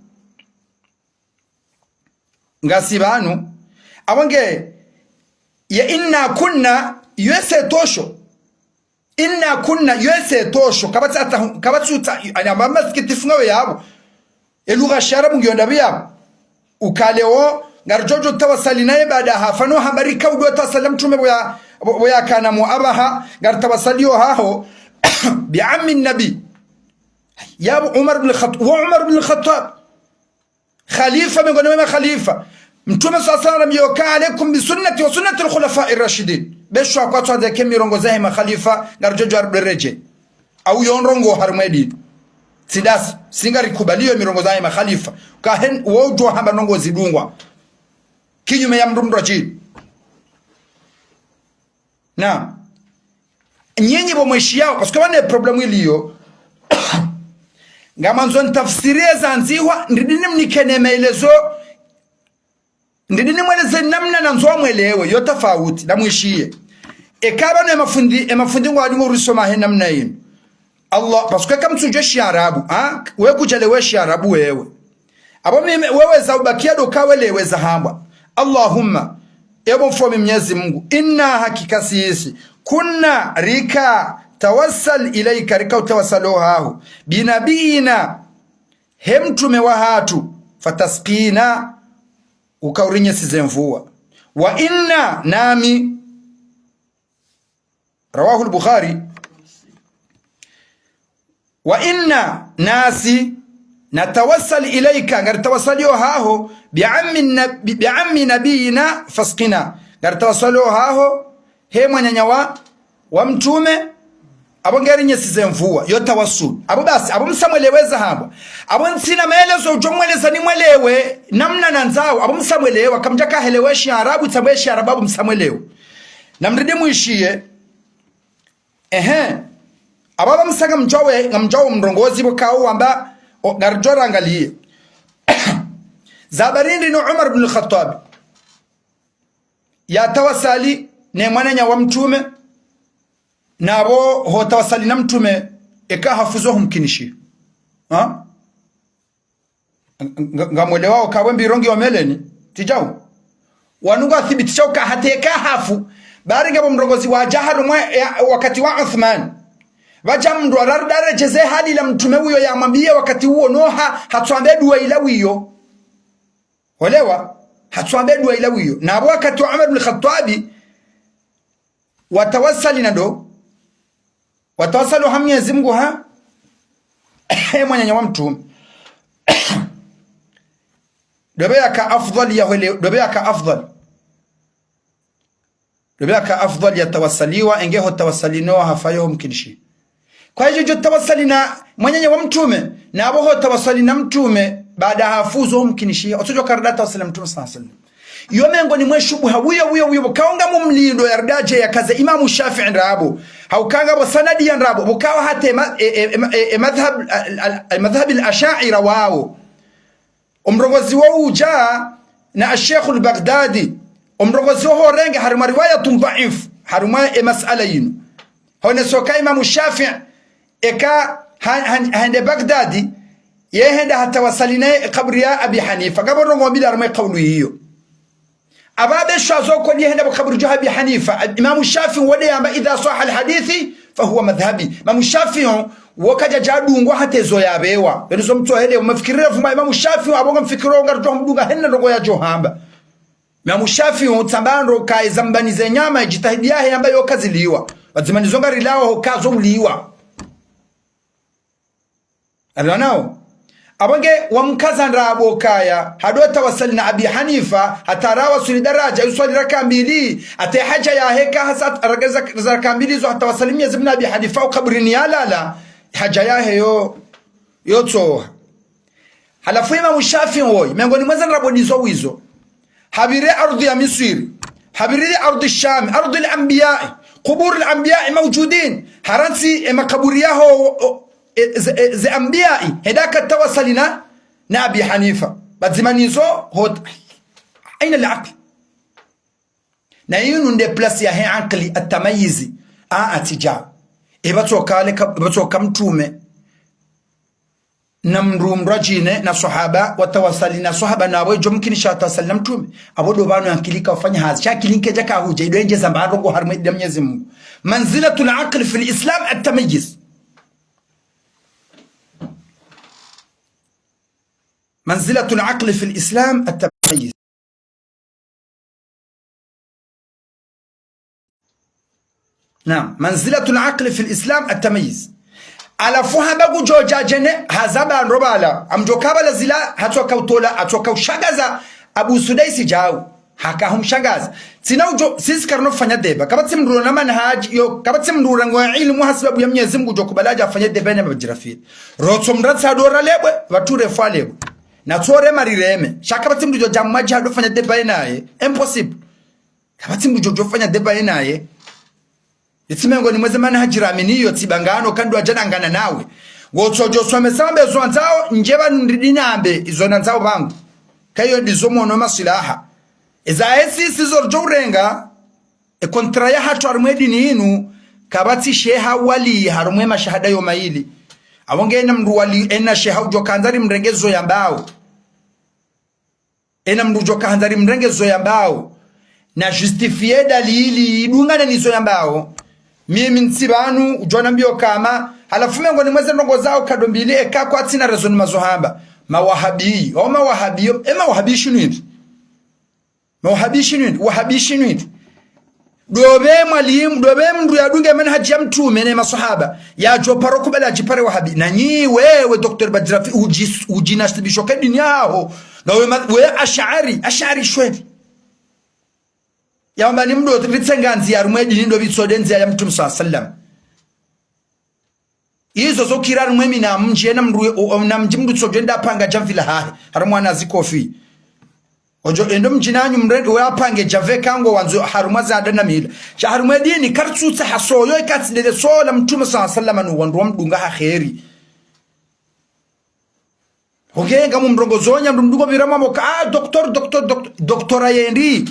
Ngasi pvanu. Apvo nge, ya inna kunna, yese tosho. Inna kunna, yese tosho. Kapvatsi ata, kapvatsi uta, ani amba masikitifu ngawe yapvo. Elugha shiarabu ngiyo ndapvi yapvo. Uka leo, ngaridjo djo tawasali naye baada hafa, no hamba rika udjo tawasali na mtrume pvoya, pvoya kana mu apvaha, ngaritawasali ohaho, bi ammi Nabi. Yapvo Umar bin Khattab, wa Umar bin Khattab. Khalifa, miongoni mwa makhalifa. Mtrume swalla Allahu alayhi wasallam yoka, "Alaykum bi sunnati wa sunnati al-khulafa'i ar-rashidin." Beshwa kwatswandze ke mirongozi yahe makhalifa, ngaridjo djo ridwereje. Au yo ndrongoo harimwa edini. Tsi ndasi, si ngarikubaliyo mirongozi yahe makhalifa. Kahen, wo udjo hamba ndrongoo zidungwa. Kinyume ya mndru mndru achini. Na nyinyi pvo mwishiyao, parce que pvane problème iliyo, ngamandzo nitafsiriye zandzihwa, ndidi nimnikeni maelezo, ndidi nimweleze namna nandzo mwelewe, yo tafauti, na mwishiye. Eka pvanu emafundi, emafundi ngwadungo urisoma he namna yinu. Allah, parce que kamtsudjuwa shiarabu, ha? We kudjalewa shiarabu wewe. Apvo mimi, wewe za ubakia ndo kawelewe za hambwa. Allahumma, ewe mfaume Mnyezi Mungu, inna, hakika sisi, kunna, rika, tawassal ilayka, rika utawasali ohaho, bi nabiyina, he mtrume wahatru, fatasqina, uka urinyesize mvua. Wa inna, nami, Rawahu al-Bukhari. Wa inna, nasi, natawassal ilayka, ngaritawasali ohaho, bi ammi na-, bi, bi ammi nabiyina fasqina. Ngaritawasali ohaho, he mwananya wa, wa mtrume, apvo ngerinyesize mvua, yo tawassul. Apvo basi, apvo msamwelewe za hambwa. Apvo ntsina maelezo udjo mweleza nimwelewe, namna nandzao, apvo msamwelewa, kamdjaka helewe shiarabu, tsamwe shiarabu, apvo msamwelewe. Na mridi mwishiye, Ehe. Apvo apvo msa ngamdjuwa we, ngamdjuwa omrongozi pvo kao wamba, o, ngaridjo rangaliye. Ze habari ndrini Umar bin al-Khattab yatawasali ne mwananya wa mtrume, na apvo hotawasali na mtrume, eka hafu zo humkinishiha. Ha? Nga-, nga-, ngamwelewao ka we mbiro ngiyo meleni, tsi djau. Wanu ngwathibitishao ka hata eka hafu, bari ngapvo mrongozi wadja harumwa, ya, wakati wa Uthman. Pvadja mndru arudi aredjeze hali la mtrume uyo yamwambiye wakati uwo no ha, hatsuambe dua ila wiyo. Olewa, hatsuambe dua ila wiyo. Na apvo wakati wa Umar bin Khattabi, watawasali na ndo, watawasali oha Mnyezi Mungu ha, he mwananya wa mtrume. Ndo pvo yaka afdhal ya hwele, ndo pvo yaka afdhal. Ndo pvo yaka afdhal yatawasaliwa, enge hotawasali no hafa yo humkinishi. Kwa hidjo djo tawasali na mwananya wa mtrume, na apvo hotawasali na mtrume, baada hafu zo humkinishi, otsodjo karudi tawasali na mtrume sallallahu alayhi wasallam. Yo mengoni mwe shubuha, wiyo, wiyo, wiyo, pvo kao ngamumlindo yarudi adje yakaze Imamu Shafi'i ndrabo. Hauka ngapvo sanadi ya ndrabo, pvo kao hata ma-, e, e, e, e, e, madhhab, al, al, al, madhhab al-Asha'ira wao. Omrongozi wo udja na Ash-Sheikh al-Baghdadi. Omrongozi wo horenge harumwa riwayatun dha'if, harumwa e mas'ala yinu. Honeso ka Imamu Shafi'i, eka ha-, ha-, hende Baghdadi, ye henda hatawasali ne kaburi ya Abi Hanifa. Ngapvo ndrongoo mbili harumwa e kaulu yiyo. Apvo pveshwa zo ko ni henda pvo kaburi djo ha Abi Hanifa. Imamu Shafi'i wo nde yamba, "Idha sahha al-hadithu, fahuwa madhhabi." Imamu Shafi'i, wo kadja djadungwa hata ezo yapvewa. Pvenu zo mtsohele, umafikirira fuma Imamu Shafi'i, apvo ngamfikiro ngaridjo mdunga hena ndrongoo yadjo hamba. Imamu Shafi'i, utsamba ndro ka eza mbani ze nyama, edjitihadi yahe yamba yo kaziliwa. Pvadzima nizo ngarilao ho kazo uliwa. Alionao. Apvo nge wamkaza ndrabo kaya, hado tawasali na Abi Hanifa, hata rawasuli daraja, yuswali raka mbili, hata ye haja yahe ka hasa raka-, za-, za raka mbili zo hata wasali Mnyezi Mngu na Abi Hanifa, ukaburini yalala, haja yahe yo, yotsoha. Halafu Imamu Shafi'i woyi, mengoni mweze ndrabo ndizo wizo. Hapvire ardhi ya Misri, hapvire ardhi Sham, ardhi al-anbiya, kubur al-anbiya mawjudin, harantsi e makaburi yaho, o, e, ze, e, ze anbiya, heda katawasali na, na Abi Hanifa. Pvadzima nizo hot-, aina al-aql. Na yinu nde place yahe aqli, at-tamyiz. A, atija. E pvatsoka le ka-, e pvatsoka mtrume. Na mndru mndru adjine, na swahaba, watawasali na swahaba, na apvo idjo mkinisha watawasali na mtrume. Apvo ndo pvanu ye akili ka ufanya hazi. Sha akili nkedja ka hudja, ido endjeza mba ndrongo harumwa e dini ya Mnyezi Mngu. منزلة العقل في الإسلام التمييز. منزلة العقل في الإسلام التمييز. Naam, منزلة العقل في الإسلام التمييز. Halafu hamba kudjo dja djene, haza pvandru pvala, amdjo kabala zila, hatsoka utola, hatsoka ushagaza, Abu Sudaisi djau. Haka humshagaza. Tsina udjo, sisi karino fanya débat. Kapvatsi mndru na manhaji, yo, kapvatsi mndru rango ya ilmu hasibabu ya Mnyezi Mngu djo kubala adja fanya débat na mabadjirafili. Rotso mndru tsa dora lebwe, pvatsu refwa lebwe. Na tsore marireme. Sha kapvatsi mndru djo dja mwadji hado fanya débat naye. Impossible. Kapvatsi mndru djo djo fanya débat naye. Itsi mengoni mweze manhaji ramini yo tsi bangano kandru adja nangana nawe. Ngotsodjo somesa mbe zo wandzao, ndje pvanu ndidi nambe, izo nandzao pvangu. Kayo ndizo mono maswilaha. Eza esi sizo ridjo urenga, e contrat yahatru harumwa e dini inu, kapvatsi sheha wali harumwa e mashahada yo mayili. Apvo nge ena mndru wali, ena sheha udjo kandza rimrenge zo yambao. Ena mndru udjo kahandza rimrenge zo yambao. Na justifier dalili idungane nizo yambao. Mimi ntsi pvanu, udjo nambio kama, halafu mengoni mweze ndrongo zao kado mbili eka kwatsina raison mazo hamba. Mawahabi, o mawahabi, e mawahabi shinu hindri. Mawahabi shinu hindri, wahabi shinu hindri. Dopve mwalimu, dopve mndru yadunge manhaji ya mtrume ne maswahaba. Yadjo paro kubala adjipare wahabi. Na nyi wewe, Docteur Badjirafi, udji-, udjinasibisho ke dini yaho. Nga we ma-, we ash'ari, ash'ari shweli. Yamba ni mndru ritsenga ndzia harumwa e dini ndo pvitso nde ndzia ya Mtrume swalla sallam. Izo zo kira harumwa e mina mdji, ena mndru, o, o, na mdji mndru tsodjo enda apanga djamvi lahahe. Harumwa na zikofi. Odjo endo mdjini hanyu mrende, we apange djamvi kango wandzo harumwa za ada na mila. Sha harumwa e dini, karitsutsa hasoyo, ikatsi ndele sola Mtrume swalla sallam no wandru wamdunga ha kheri. Honge nga mumrongozo nya mndru mdungo pvira mwambo ka, ah, docteur, docteur, docteur, docteur ayendi.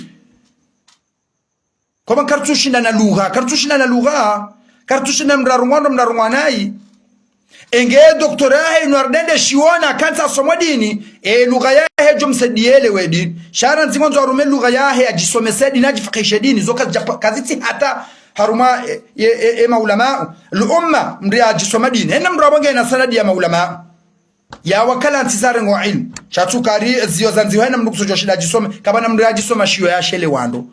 Kwamba karitsushinda na lugha, karitsushinda na lugha, karitsushinda mndru arungwando mndru arungwanayi. Enge doctorat yahe inu aridende shiona kantsa asoma dini, e lugha yahe djo msaidiye yelewe dini. Sha randzi ngwandzo arume lugha yahe adjisomese dini, adjifakihishe dini, zo kazidja pa-, kazitsi hata harumwa, e, e, e, e maulama. Al-umma, mndru yadjisoma dini. Ena mndru apvo nge na sanadi ya maulama. Ya wakala ntsi zarengo ilmu. Sha tsu kari ziyo zandziwa ena mndru kutsodjo shinda adjisome. Kapvana mndru yadjisoma shiyo ya shele wando.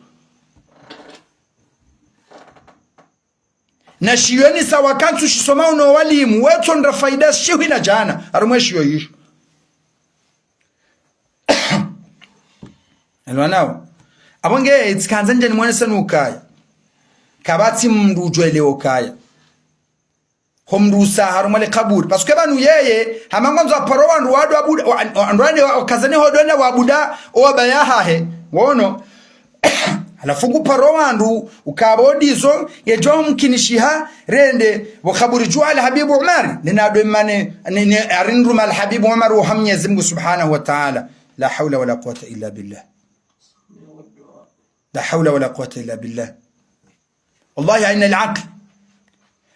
Na shiyo ni sawa kantsu shisoma uno walimu. Wetso ndra faida shihwi na djana. Harumwa e shiyo yisho. Elwa nao. Apvo nge, itsi kandza ndje nimwonese nukaya. Kapvatsi mndru udjo elewa ukaya. Ho mndru usa harumwa le kaburi. Parce que pvanu yeye, hama ngwandzo aparo wandru wado abuda, wa, wa, wandru wade wa, wakazane ho dona wabuda, o wabaya hahe. Wono. Halafu ngu paro wandru, ukapvo ndizo, yedjo mkinishiha, rende, pvo kaburi djuwa Al-Habibu Umar, nina do mane, ni, ni, arindru ma Al-Habibu Umar wa ha Mnyezi Mngu Subhanahu wa Ta'ala. La hawla wala quwwata illa billah. La hawla wala quwwata illa billah. Wallahi, aina al-aql.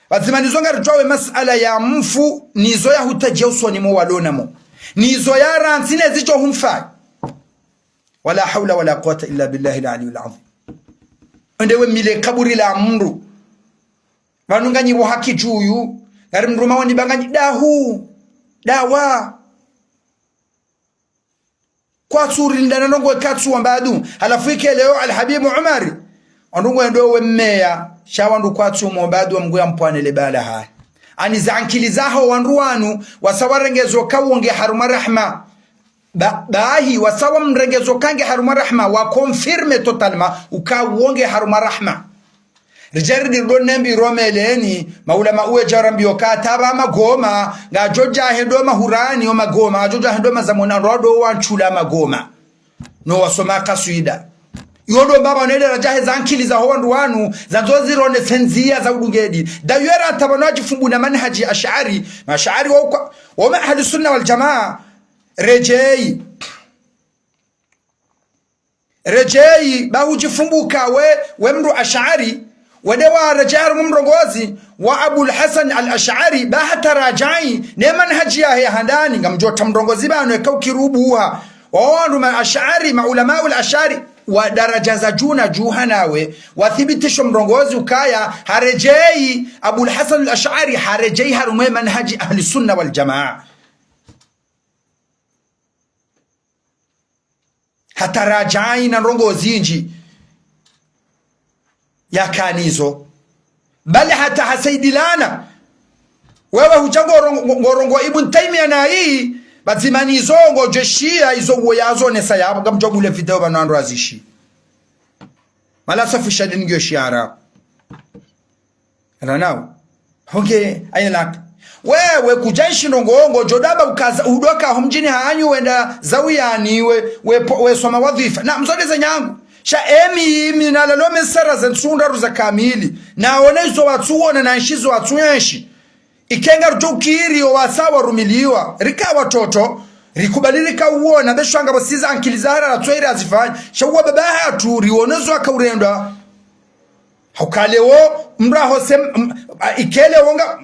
Pvadzima nizo ngaridjuwa we masala ya mfu, nizo ya hutadjiya usoni mo walonamo. Nizo ya rantsi ne zidjo humfa. Wala hawla wala quwwata illa billahi al-aliyyil azim. Ende we mile kaburi la mndru. Pvanu nganyi pvo haki djuyu. Ngari mndru mawani pvanganyi dahu. Dawa. Kwatsu rindana ndrongo katsu wamba adu. Halafu ike leo Al-Habibu Umar. Wandru ngwendo we mmeya. Sha wandru kwatsu mwomba adu wa Mngu ya mpwane le bala haya. Ani ze ankili zaho wandru wanu, wasa warenge zo ka wo nge harumwa rahma. Ba, bahi, wasa wamrenge zo ka nge harumwa rahma, wa confirme totalement, uka wo nge harumwa rahma. Ridjeri di ndo nembi romeleni, maulama uwe djarambiyo ka taba magoma, ngadjo dja hendo mahurani yo magoma, ngadjo dja hendo mazamona, ndo wandru wa ntsu la magoma. No wasoma kaswida. Iyo ndo mbaba ne daraja he ze ankili zaho wandru wanu, zandzo zironese ndzia za udungedi. D'ailleurs, hata pvanu wadjifumbu na manhaji Ash'ari, ma Ash'ari wa ukwa, wa ma Ahli Sunna wal Jamaa, redjeyi. Redjeyi, ba hudjifumbu ka we, we mndru Ash'ari, wende waredjeyi harumwa mrongozi wa Abul Hasan al-Ash'ari, ba hata radjayi, ne manhaji yahe ya handani, ngamdjo ta mrongozi pvanu eka ukiri ubuha. Wa wandru ma Ash'ari, ma ulama ul Ash'ari, wa daraja za dju na dju hanawe, wathibitisho mrongozi ukaya, haredjeyi, Abul Hasan al-Ash'ari, haredjeyi harumwa manhaji Ahli Sunna wal Jamaa. Hata radjayi na ndrongo zindji yakana izo. Bali hata hasaidilana. Wewe hudja ngorongo, ngorongo Ibn Taymiyyah na iyi, pvadzima nizo ngodjo shiya izo uwo yazonesa yapvo, ngamdjo bule video pvanu wandru wazishiye. Mala safisha dini ngiyo shiara. Ranau. Honge, aina laka. Wewe kudja enshi ndrongo ngodjo daba ukaza, udoka ho mdjini hanyu wenda zawiyani we, we po, we soma wadhifa. Na mzonde ze nyangu. Sha emi, emi na lalo mesara ze ntsu ndraru za kamili. Na one izo watsu wona na enshi izo watsu enshi. Ike ngarudjo ukiri yo wasa warumiliwa. Rika watoto. Rikubali rika uwona. Be shwanga bo siza ankili za hara ratsoira zifanya. Sha uwa baba hatru, riwone zo waka urendwa. Hauka leo, mndru ahose, m-, m-, a-, ike leo nga,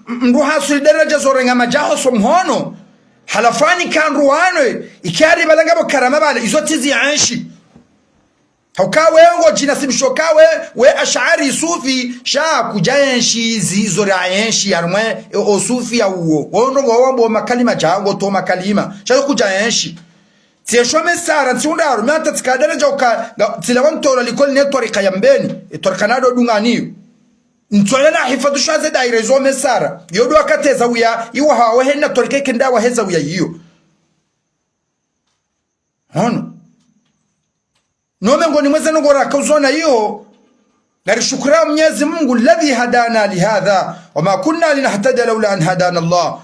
m-, mndru hasuli daraja zo renga madji ahoso mhono. Halafu ani ka ndru wanwe, ike ari pvala ngapvo karama pvala, izo tsi zi enshi. Hauka we ngodjinasibisho ka we, we Ash'ari Sufi, sha kudja enshi zi, zo ra enshi, harumwa, e, o Sufi ya uwo. Wo ndrongo wambo makalima dja, ngo to makalima. Sha kudja enshi. Tsi esho mesara, ntsi undraru, mi hata tsika daraja uka, nga, tsilawa ntora likoli ne twarika ya Mbeni, e twarika nado dunga niyo. Ntsoya na hifadhu sha ze daira izo mesara. Yo ndo wakati eza uya, iwa hawa hena twarika ikenda wa heza uya iyo. Hono. No mengoni mwa ze ndrongo raka uzona iyo, ngarishukura Mwenyezi Mungu, الذي هدانا لهذا وما كنا لنهتدي لولا أن هدانا الله.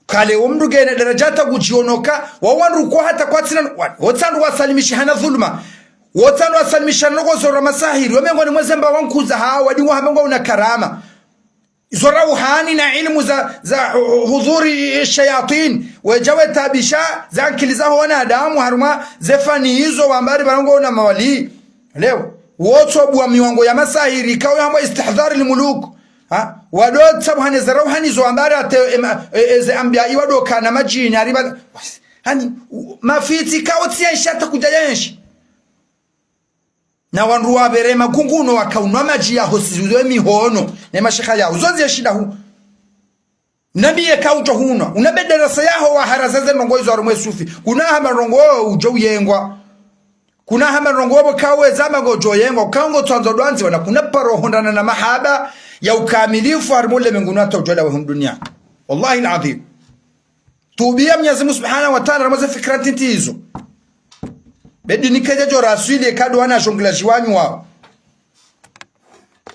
Kale wo mndru ngena daraja hata kudjionoka, wa wandru ko hata kwatsina, wa, wo tsandru wasalimishihana dhuluma. Wo tsandru wasalimishihana ndrongo zo ra masahiri, wo mengoni mwa ze mba wankuza ha, wadi wa hamengo una karama. Izo rauhani na ilmu za, za, hu-, hudhuri shayatin. Wedja wetabisha, ze ankili zaho wanadamu, harumwa ze fani izo wamba ari pvanu ngo una mawali. Leo, wo tsobuwa miwango ya masahiri, kawo yambwa istihdhar al muluk. Ha? Wado tsabuhane za rauhani zo wamba ari ate, ema, e, e, ze ambiya iwado kana madjini, ari pva-, hani, u-, mafitsi kawo tsi enshi hata kudja ya enshi. Na wandru wapvere magunguno wakaunwa madji ya hosi zuwe mihono, ne mashekha ya uzo zi enshi dahu. Nambiye ka udjo hunwa, unambe darasa yaho waharaza ze ndrongo izo harumwa e Sufi. Kuna hama ndrongo udjo uyengwa. Kuna hama ndrongo pvo kawe zama ngodjo yengwa, uka ngo tsandzo dwandzi wana kuna paro hondana na mahaba ya ukamilifu harumwa le mengunu hata udjo la we hunu dunia. Wallahi al-adhim. Tubiya Mwenyezi Mungu Subhanahu wa Ta'ala, harumwa ze fikira ntiti izo. Be dini kedja djo raswili, eka ndo wana shongila shiwanyu wao.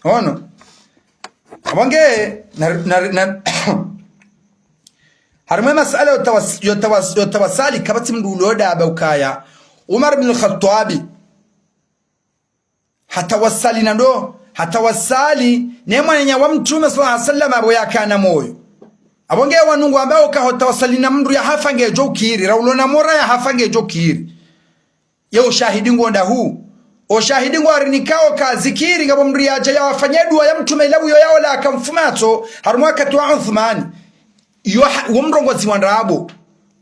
Ono. Apvo nge, na, na, na, harumwa e masala yo tawas-, yo tawas-, yo tawasali, kapvatsi mndru ulo daba ukaya Umar bin Khattabi. Hatawasali na ndo, hatawasali ne mwananya wa Mtrume swallallahu alayhi wasallam apvo yakana moyo. Apvo nge wanu ngwambao ka hotawasali na mndru ya hafa ngedjo ukiri, ra ulo na mora ya hafa ngedjo ukiri. Ye ushahidi ngo ndahu. Ushahidi ngo arinikao ka zikiri ngapvo mndru yadja ya wafanye dua ya Mtrume ila uyo yaola akamfumatso, harumwa wakati wa Uthmani. Iyo ha-, wo mrongozi wa ndrabo.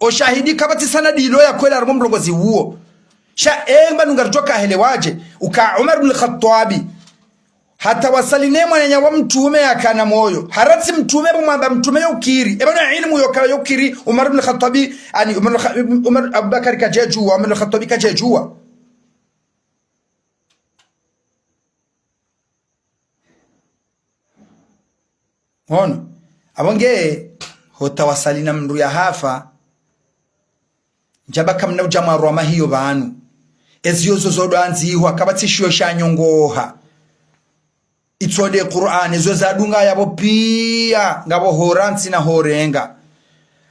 Ushahidi kapvatsi sanadi ilo ya kweli harumwa mrongozi uwo. Sha emba nunga ridjoka helewaje, uka Umar bin Khattabi. Hatawasali ne mwananya wa Mtrume yakana moyo. Haratsi Mtrume pvo mwamba Mtrume yo ukiri. Eba na ilmu yo kala yo ukiri, Umar bin Khattabi, ani Umar Kha-, Umar Abubakar kadjedjuwa, Umar Khattabi kadjedjuwa. Ono, apvo nge, hotawasali na mndru yahafa, ndjaba kamna udja mwarwa mahiyo pvanu. Eziyo zo zodwandzihwa, kapvatsi shiyo shanyongoha. Itsonde Qur'an, ezo zadunga yapvo piya, ngapvo horantsi na horenga.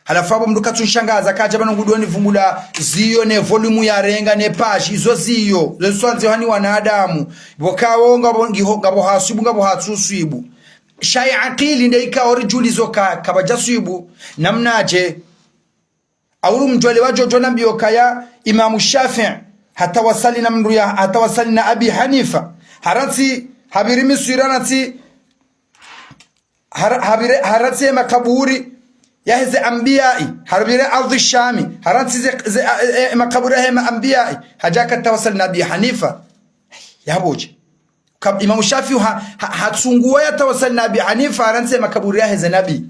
Halafu apvo mndru katsunishangaza, kadja pvanu ngudjo nivumbula ziyo ne volume yarenga ne page, izo ziyo, zo zitsandzihwa ni wanadamu. Pvo kawo ngapvo ngiho, ngapvo haswibu, ngapvo hatsuswibu. Sha ye akili nde ikao ridjulizo ka, kapvadja swibu, namnadje. Auru mdjwale wadjo djo nambiyo kaya Imamu Shafi'i, hatawasali na mndru ya, hatawasali na Abi Hanifa. Harantsi, hapviri Misri, harantsi, har-, hapvire, harantsi ye makaburi yaheze anbiyai, hapvire ardhi Shami, harantsi ze, ze, e, e, makaburi yahe ma anbiyai, hadja katawasali na Abi Hanifa. Yapvodje? Ka-, Imamu Shafi'i ha, ha, hatsunguwa yatawasali na Abi Hanifa, harantsi ye makaburi yaheze nabi.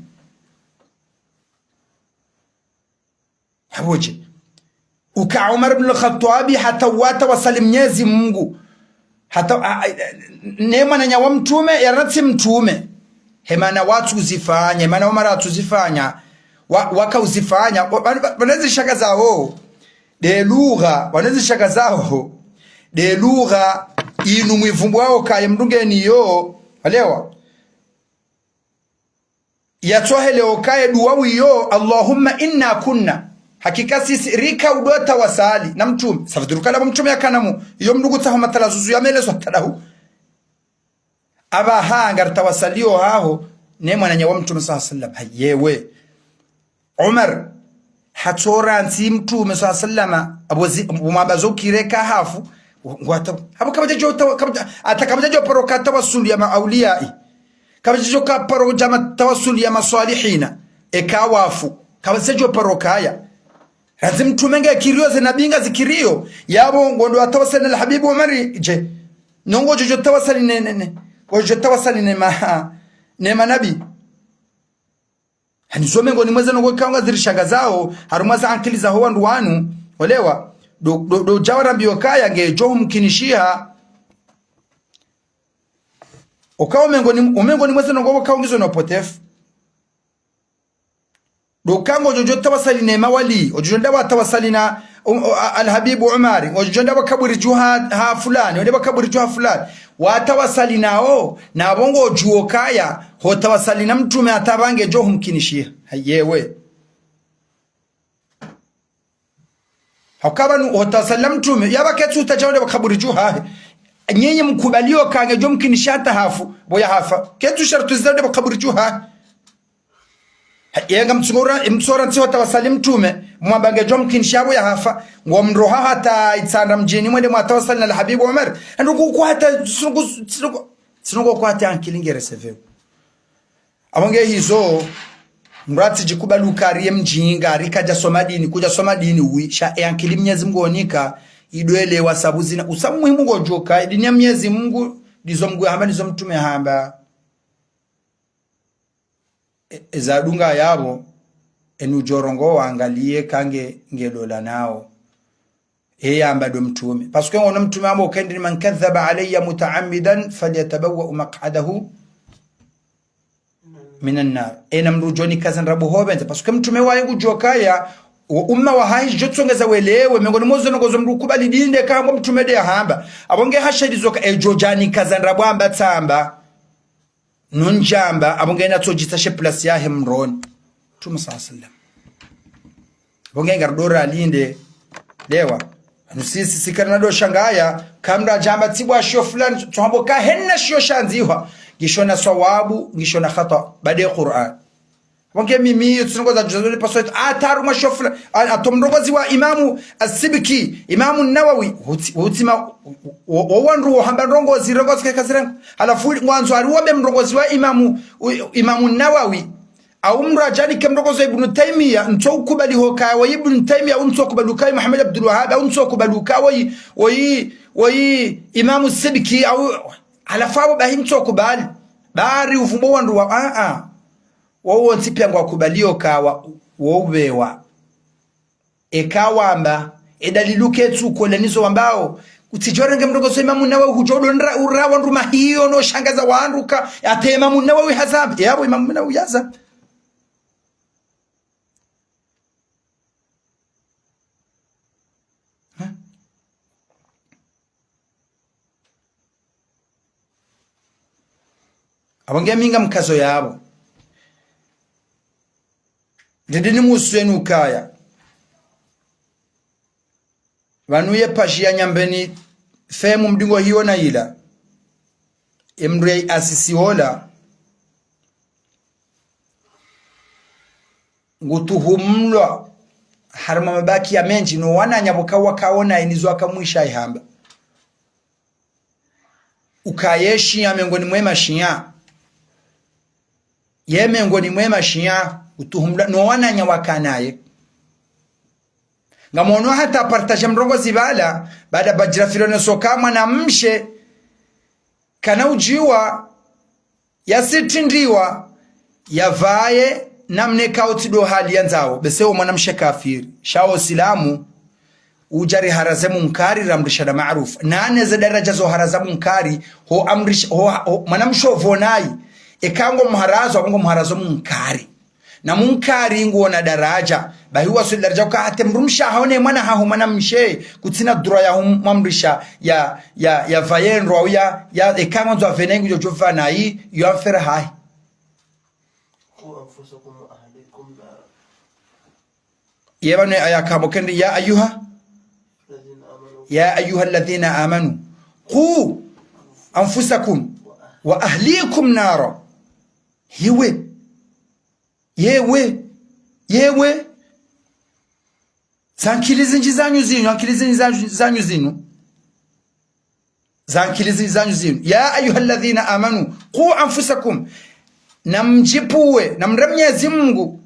Yapvodje? Uka Umar ibn al-Khattabi hata watawasali Mnyezi Mungu. Hata, a, a, ne mwananya wa mtrume, yarantsi mtrume. Hemana watsuzifanya, hemana Umar atsuzifanya. Wa, wakauzifanya. Wa, wa, wa, wanezi shaka zaho. De lugha, wanezi shaka zaho. De lugha, inu mwivumbwao kaye mdungeni yo. Walewa? Yatsohele okaye duwa wiyo, "Allahumma inna kunna." Hakika sisi rika udo tawasali na mtrume. Safidhuru kala mtrume yakanamu. Iyo mndru kutsaho matala zuzu ya meleso tadahu. Apvaha ngaritawasaliyo haho, ne mwananya wa mtrume swalla Allahu alayhi wasallam. Hayewe. Umar, hatsorantsi mtrume swalla Allahu alayhi wasallam, apvo zi-, mwamba zo kire ka hafu, ngwata, apvo kapvadja djo tawa-, kapvadja, hata kapvadja djo paro ka tawasuli ya maawliyai. Kapvadja djo ka paro dja ma tawasuli ya maswalihina, eka wafu. Kapvadja djo paro kaya. Randzi mtrume nge kiriyo ze nabi ngazikiriyo, yapvo ngondo watawasali na Alhabibu Umari dje. No ngodjo djo tawasali ne, ne, ne. Ngodjo tawasali ne ma, ne manabi. Hani zo mengoni mweze ndrongoo ikao ngazirishangazawo, harumwa ze ankili zaho wandru wanu, olewa, do, do, do djawa rambiyo kaya ngedjo humkinishiha. Okao mengoni, omengoni mweze ndrongoo ikao ngizo no upotefu. Do ka ngodjo djo tawasali ne mawali, odjo djo nda watawasali na, um, o, a, Alhabibu Umari, odjo djo nda wakaburi dju ha, ha fulani, wende wakaburi dju ha fulani. Watawasali nawo, napvo ngodjuwo kaya, hotawasali na mtrume hata pvange djo humkinishiha. Hayewe. Hauka pvanu hotawasali na mtrume, yapvo ketsu hutadja wende wakaburi dju hahe. Nyenye mkubaliyo ka ngedjo mkinishiha hata hafu, pvo yahafa. Ketsu sharutwi zinde wende wakaburi dju hahe. Ha, yenga mtsungura, mtsorantsi hotawasali mtrume, mwamba ngedjo mkinishiha pvo yahafa, ngomroha hata Itsandra mdjini mwende mwatawasali na Alhabibu Umar. Ando kuku hata, tsinoko, tsinoko, tsinoko kwa hata ankili ngeresevewo. Apvo nge hizo, mdru atsidjikubali uka riye mdjinga, rikadja soma dini, kudja soma dini, wi, sha e ankili Mnyezi Mungu onika, idwelewa sabu zina, usa muhimu ngodjoka, e dini ya Mnyezi Mungu, ndizo Mungu yahamba, ndizo mtrume yahamba. E, eza dunga yapvo, enu djo rongowa wangaliye ka nge, ngelola nawo. Eye yamba ndo mtrume. Parce que ngono mtrume yamba ukaya ndi, "من كذب علي متعمدا فليتبوأ مقعده من النار." Ena mdru djo nikaza ndrabo hopvendza. Parce que mtrume waye ngudjo kaya, o umma wahahe djo tsongeza welewe, mengoni mwa zo ndrongoo zo mdru kubali dinde kamba mtrume nde yahamba. Apvo nge hashahidi zoka, edjo dja nikaza ndrabo amba tsamba. Nundjamba, apvo nge natsodjitsa she place yahe mroni. Mtrume swalla Allahu alayhi wasallam. Apvo nge ngarido ralinde, lewa. Anu sisi, sisi karina do shangaya, kamdru adjamba tsibwa shiyo fulani, tsohambo ka hena shiyo shandzihwa. Ngisho na swawabu, ngisho na khata, baada ye Qur'an. Apvo nge mimi, yo tsinongoza djuzo ni paso, hata harumwa shiyo fulani, a, hata mrongozi wa Imamu As-Sibki, Imamu Nawawi, hutsi, hutsi ma, wo, wo, wo wandru wo hamba ndrongoo zi, ndrongoo zi keka zirengo. Halafu ngwandzo hari wambe mrongozi wa Imamu, u, Imamu Nawawi. Au mdru adja nike mrongozi wa Ibnu Taymiya, ntso ukubali hoka wa Ibnu Taymiya, au ntso ukubali uka Muhammad Abdul Wahhab, au ntso ukubali uka wa, wa, wa Imamu Sibki, au, halafu apvo bahi ntso ukubali. Bari uvumbo wandru wa, a, a. Wo wontsi piya ngwakubaliyo ka wa, wo ubewa. Eka wamba, e dalilu ketsu kola nizo wambao, Utsidjorenge mrongozi wa Imamu Nawawi hudjo ndo nra-, ura wandru mahiyo no shangaza wandru ka, hata Imamu Nawawi hazamba. Yapvo Imamu Nawawi hazamba. Ha? Apvo nge mi ngamkazo yapvo. Ndidi nimuswenu kaya. Pvanu ye page ya Nyambeni F M mdingo hiyo na ila. Emndru ya asisi ola. Ngutuhumlwa harumwa mabaki ya mendji no wananya pvoka wakaona inizo akamwisha ihamba. Ukaye shia miongoni mwe mashia. Ye miongoni mwe mashia, utuhumlwa no wananya wakanaye. Ngamono hata partage mrongozi pvala, baada badjira filone soka mwanamshe, kana udjiwa, yasitindiwa, yapvaye, namna ikao tsi ndo hali yandzao, bese wo mwanamshe kafiri. Sha wo Usilamu, udja riharaze munkari, ramrisha na maarufu. Nane ze daraja zo haraza munkari, ho amrisha, ho, ho, mwanamshe opvonayi, eka ngo muharazo, ngo muharazo munkari. Na munkari nguona daraja, bahi wasuli daraja uka hata mdrumshe haone mwana haho mwanamshe, kutsina droit ya humwamrisha ya, ya, yapvaye ndro au ya, ya, eka ngwandzo apvene ngudjo djopvanayi, yo affaire hahe. قوا أنفسكم وأهليكم نارا. Ye pvanu aya kambo kendi, يا أيها, الذين آمنوا. يا أيها الذين آمنوا قوا أنفسكم وأهليكم نارا. Yewe. Yewe. Yewe. Zankili zindji zanyu zinu, ankili zindji zanyu, zanyu zinu. Zankili zindji zanyu zinu. يا أيها الذين آمنوا قوا أنفسكم. Namdjipvuwe, namre Mnyezi Mungu.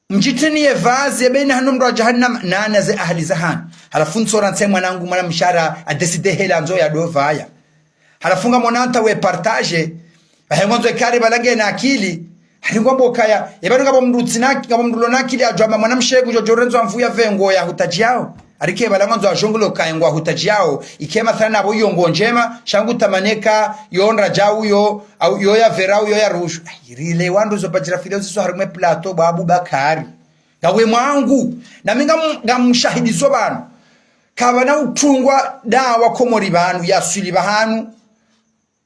Mdjitiniye pvazi, ye baina hanyu no mdro wa jahannam, nane ze ahali zahanyu. Halafu ntsora ntse mwanangu mwanamshe ara, adécidé hela ndzo ya dopvaya. Halafu ngamona anta we partage, bahe ngwandzo ikari pvala ngena akili. Hari ngwambo kaya, ye pvanu ngapvo mdru tsina, ngapvo mdru lona akili adjo amba mwanamshe ngudjo djo rendzo amvu yapve ngo yahutadjiyao. Hari ke pvala ngwandzo adjongolo kaya ngo yahutadjiyao. Ike mathalani apvo yo ngo ndjema, sha ngu tamani eka, yo ndradja uyo, au yo ya vera uyo ya rushu. Ayi, rile wandru zo badjira filone ziso harumwa e plateau bo Abubakari. Ngawe mwangu, nami ngam-, ngamshahidizo pvanu. Kapvana utungwa dawa Komori pvanu, yaswili pvahanu.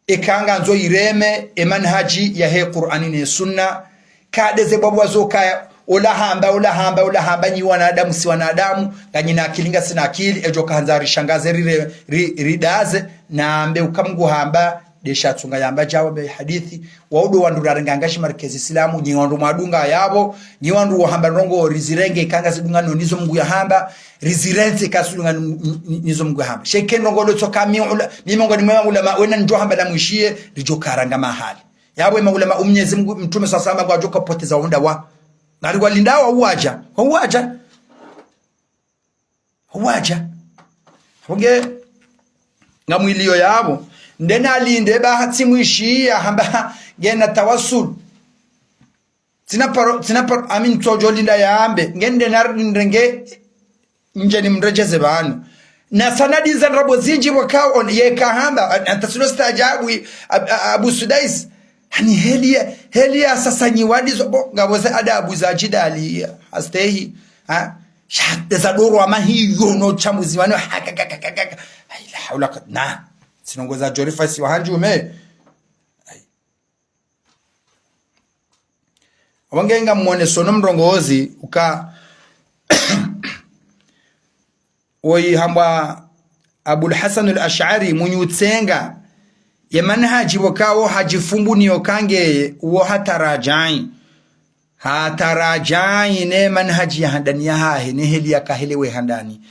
Eka ngandzo ireme, e manhaji yahe Kur'ani ne Sunna. Kade ze bwabwa zo kaya, ola hamba, ola hamba, ola hamba, nyi wanadamu, si wanadamu, nganyina akili, ngasina akili, edjo kahandza rishangaze, rire-, ri-, ridaze, nambe uka Mngu hamba, desha tsunga yamba djawo be hadithi, waudo wandru rarenga ngashi markezi Islamu, nyi wandru mwadunga yapvo, nyi wandru wahamba ndrongo rizirenge eka ngazidungana nizo Mngu yahamba, rizirentse eka zidungana n-, n-, nizo Mngu yahamba. Sha eka ndrongo ndo tsoka mi ula-, mi miongoni mwe maulama, wena ndjo hamba na mwishiye, ridjo karanga mahali. Yapvo e maulama, o Mnyezi Mngu, Mtrume swalla Llahu alayhi wa sallam, ngwadjo kapoteza wunda wa. Ngari walinda wa uwadja, wa uwadja. Uwadja. Apvo nge, ngamwiliyo yapvo. Nde nalinde ba hatsi mwishiya hamba ngena tawassul. Tsina paro, tsina paro, ami ntsodjo linda yambe. Nge nde narinde nge, ndje nimredjeze pvanu. Na sanadi za ndrabo zindji pvwakao on, yeka hamba, a-, antasilo stajabu, a-, a-, Abu Sudais. Hani heli ya, heli ya sasa nyi wadizo, bo, ngapvo ze adabu za jidali, hastehi. Ha? Sha, eza doro ama hiyo no chambuzi wano, ha, ka, ka. Ai, la haula ka, na. Sinongo za jorifa si wahanju me. Ai. Apvo nge ngamwoneso no mrongozi, uka, woyi hambwa Abul Hasan al-Ash'ari, mwenye utsenga, ye manhaji pvokao hadjifumbu niyo kangeye, uwo hatarajai. Hatarajai ne manhaji ya handani yahahe, ne heli yaka hele we handani.